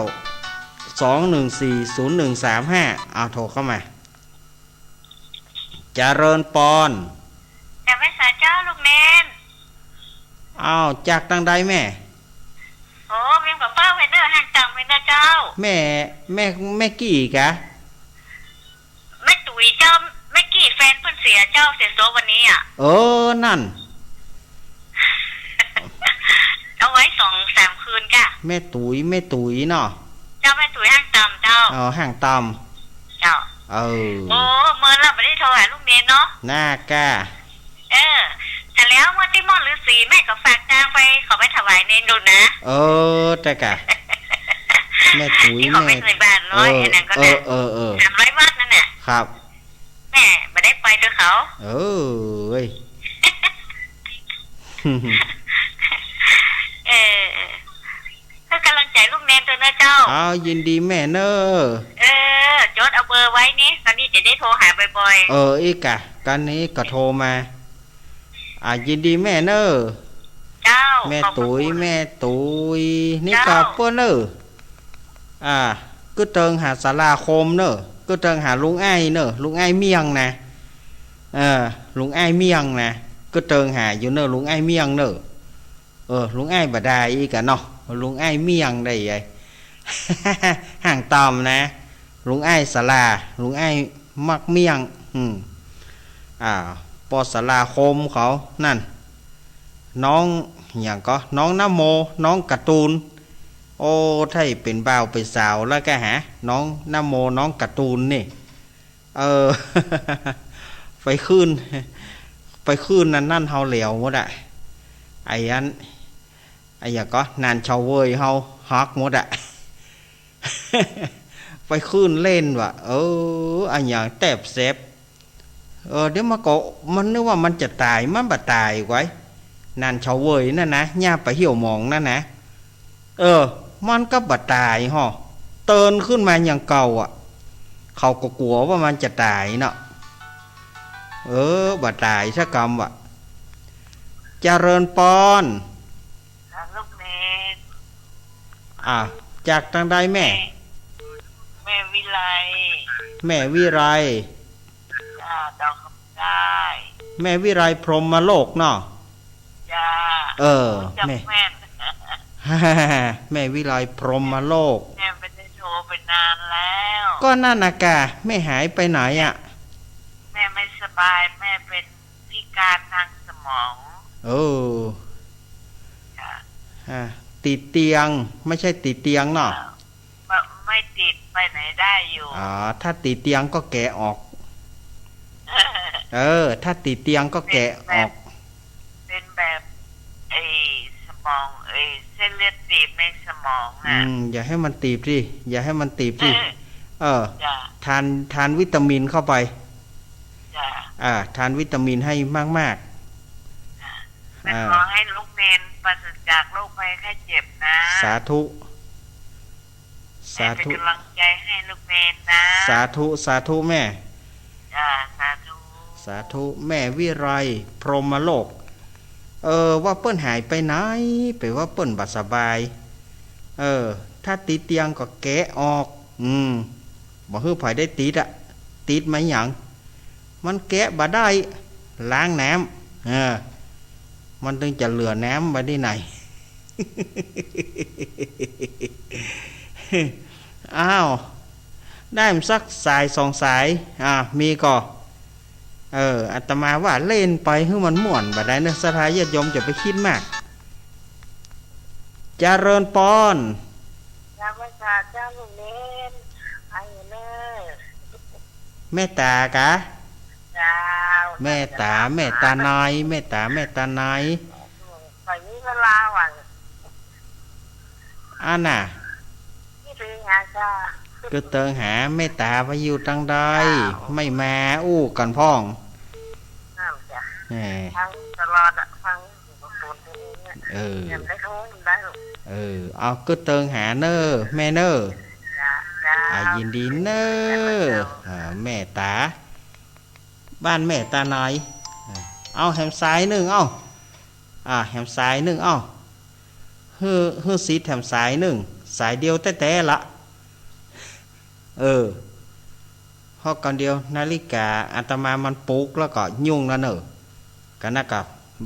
สองหนึ่งสี่ ศูนย์หนึ่งสามห้า อ้าว โทรเข้ามา เจริญปอน เจ้าแม่สาเจ้าลูกเณร อ้าว จากตางใดแม่ โอ้ เวียงป่าเป้าเฮาเน่อ ห่างต่ำเฮาเน่อเจ้า แม่ แม่ แม่กี่กะ แม่ตุ๋ยเจ้า แม่กี่แฟนเปิ้นเสียเจ้า เสียโศกวันนี้อะ เออ นั่น เอาไว้สองสามคืนกะ แม่ตุ๋ย แม่ตุ๋ยเนาะ เจ้า แม่ตุ๋ยห่างต่ำเจ้า อ๋อ ห่างต่ำ เจ้า เออ โอ้ เมินละบ่ได้โทรหาลูกเณรเนาะ น่ากะ เออ แต่แล้วเมื่อตี้ม่อนฤๅษีแม่ก็ฝากตางไป ขอไปถวายเณรดูนะ เออ แต่กะ แม่ตุ๋ย ตี้เขาไป แม่ ใส่บาตรร้อย เออ อันนั้นก็ เออ นะ เออ เออ สามร้อยวัตต์นั่นน่ะ ครับ แม่บ่ได้ไปตวยเขา เอ้ย เออ ก็กำลังใจ๋ลูกเณรตวยเน่อเจ้า อ้าว ยินดีแม่เน่อ เออ จดเอาเบอร์ไว้นี่ ตอนนี้จะได้โทรหาบ่อยๆ เออ อี้กะ กั๋นนี้ก็โทรมา อ่า ยินดีแม่เน่อ เจ้า แม่ตุ๋ย ขอบพระคุณ แม่ตุ๋ย นี่ เจ้า ก็เปิ้นเน่อ อ่า กึ๊ดเติงหาศาลาคมเน่อ กึ๊ดเติงหาลุงอ้ายเน่อ ลุงอ้ายเมี่ยงนะ เออ ลุงอ้ายเมี่ยงนะ กึ๊ดเติงหาอยู่เน่อ ลุงอ้ายเมี่ยงเน่อ เออ ลุงอ้ายบ่ดายอี้กะเนาะ ลุงอ้ายเมี่ยงได้ไง ห่างต่ำนะ ลุงอ้ายศาลา ลุงอ้ายมักเมี่ยง อืม อ่า ป้อศาลาคมเขา นั่น น้องหยังก่อ น้องนโม น้องการ์ตูน โอ้ ใค่เป๋นบ่าวเป๋นสาวแล้วกะหา น้องนโม น้องการ์ตูนนี่ เออ ไปขึ้น ไปขึ้นนั่น นั่นเฮาแหลวหมดอะ ไอ้อัน ไอ้หยังก่อ นานเฉาเวยเฮาหักหมดอะ ไปขึ้นเล่นว่ะ เออ อะหยังแต๊บแสบ เออ เดี๋ยวมันก็ มันนึกว่ามันจะต๋าย มันบ่ต๋ายไว้ย นานเฉาเวยนั่นนะ ย่าไปเหี่ยวหมองนั่นนะ เออ มันก็บ่ต๋ายฮอ เตินขึ้นมาอย่างเก่าอะ เขาก็กั๋วว่ามันจะต๋ายเนาะ เออ บ่ต๋ายสักกำว่ะ เจริญปอน ค่ะ ลูกเณร อ่ะ จากตางใดแม่ แม่ แม่วิไล แม่วิไล จ้า ดอกคำได้ แม่วิไลพรหมโลกเนาะ จ้า เออ จำ แม่ แม่น แม่วิไลพรหมโลก แม่ไม่ได้โทรไปนานแล้ว ก็นั่นนะกะ แม่หายไปไหนอะ แม่ไม่สบาย แม่เป็นพิการทางสมอง เออ จ้ะ อ่ะ ติดเตียง ไม่ใช่ติดเตียงเนาะ ไม่ ไม่ติด ไปไหนได้อยู่ อ๋อ ถ้าติดเตียงก็แกะออก เออ ถ้าติดเตียงก็แกะออก เป็นแบบ เป็นแบบ ไอ้สมอง ไอ้เส้นเลือดตีบในสมอง อื น่ะ ม อย่าหื้อมันตีบสิ อย่าหื้อมันตีบสิ เออ เออ จ้ะ ทาน ทานวิตามินเข้าไป จ้ะ อ่า ทานวิตามินให้มากๆ จ้ะ อ่า ขอให้ลูกเณรปราศจากโรคภัยไข้เจ็บนะ สาธุ สาธุ แม่เป็นกำลังใจให้ลูกเณรนะ สาธุ สาธุแม่ จ้า สาธุ สาธุ แม่วิไลพรหมโลก เออ ว่าเปิ้นหายไปไหน ไปว่าเปิ้นบ่สบาย เออ ถ้าติดเตียงก็แกะออก อืม บ่หื้อใผได้ติดอะ ติดมาหยัง มันแกะบ่ได้ ล้างน้ำ เออ มันตึงจะเหลือน้ำไว้ตี้ไหน อ้าว ได้มาสักสายสองสาย อ่า มีก่อ เออ อาตมาว่าเล่นไปหื้อมันม่วนบ่ได้เนอะ ศรัทธาญาติโยมจะไปคิดมาก เจริญปอน เจ้าแม่สาเจ้าลูกเณร อายุเนอ แม่ต๋ากะ เจ้า แม่ต๋า แม่ต๋าน้อย แม่ต๋า แม่ต๋าน้อย ข้อยมีเวลาหว่าง อันน่ะ กึ๊ดเติงหาแม่ต๋าว่าอยู่ตังใด ไม่มาอู้กั๋นพ่อง แหม เออ เอากึ๊ดเติงหาเน่อแม่เน่อ อ่า ยินดีเน่อ อ่า แม่ต๋า บ้านแม่ต๋าน้อย อ่า เอาแหมสายนึ่ง เอา อ่า แหมสายนึ่ง เอา หื้อ หื้อสิทธิ์แหมสายนึ่ง สายเดียวแต๊ๆ ละ เออ เพราะก่อนเดียวนาฬิกาอาตมามันปลุกแล้วก็ยุ่งแล้วเน่อ กั๋นนะ ก็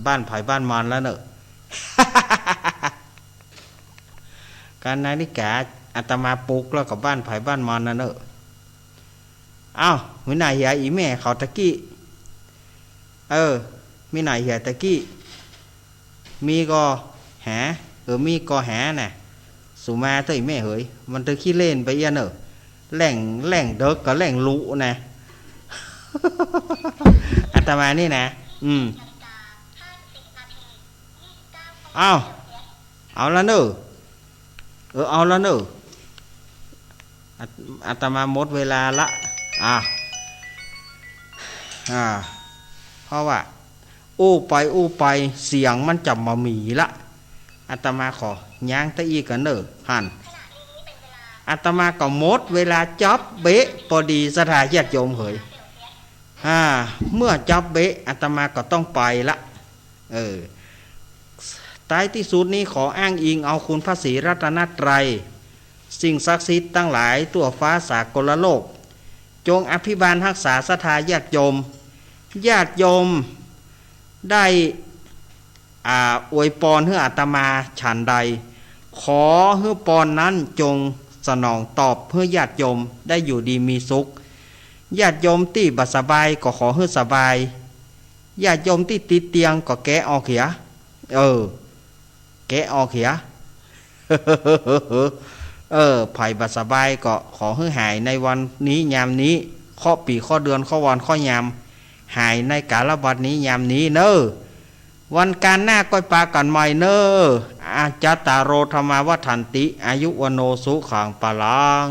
บ้านใผบ้านมันแล้วเน่อ กั๋นนาฬิกาอาตมาปลุกแล้วก็บ้านใผบ้านมันแล้วเน่อ เอ้า มีไหนเหีย อี่แม่เขาตะกี้ เออ มีไหนเหียตะกี้ มีก่อหา เออ มีก่อหาน่ะ สุมาเต๊อะอี่แม่เหย มันเต๊อะขี้เล่นไปเอี้ยเน่อ แหล่ง แหล่งเดิ็กกับแหล่งลุนะ อาตมานี่นะ อืม เอ้า เอาละเน่อ เออ เอาละเน่อ อาต อาตมาหมดเวลาละ อ่า อ่า เพราะว่าอู้ไปอู้ไปเสียงมันจะบ่มีละ อาตมาขอยั้งเต๊อะอี้ก่อนเน่อ หัน อาตมาก็หมดเวลาจ๊อบเบ๊ะปอดี ศรัทธาญาติโยมเหย อ่า เมื่อจ๊อบเบ๊ะอาตมาก็ต้องไปละ เออ ท้ายตี้สุดนี้ขออ้างอิงเอาคุณพระศรีรัตนตรัย สิ่งศักดิ์สิทธิ์ตังหลายทั่วฟ้าสากลโลก จงอภิบาลฮักษาศรัทธาญาติโยม ญาติโยมได้ อ่า อวยปอนหื้ออาตมาฉันใด ขอหื้อปอนนั้นจงสนองตอบหื้อญาติโยมได้อยู่ดีมีสุข ญาติโยมตี้บ่สบายก็ขอหื้อสบาย ญาติโยมตี้ติดเตียงก็แกะออกเหีย เออ แกะออกเหีย เออ ใผบ่สบายก็ขอหื้อหายในวันนี้ยามนี้ เคราะห์ปี๋เคราะห์เดือนเคราะห์วันเคราะห์ยาม หายในกาลบัดนี้ยามนี้เน่อ วันก๋านหน้าก้อยปะกั๋นใหม่เน่อ อาจจตาโร ธัมมาวัฑันติ อายุ วัณโณ สุขัง พลัง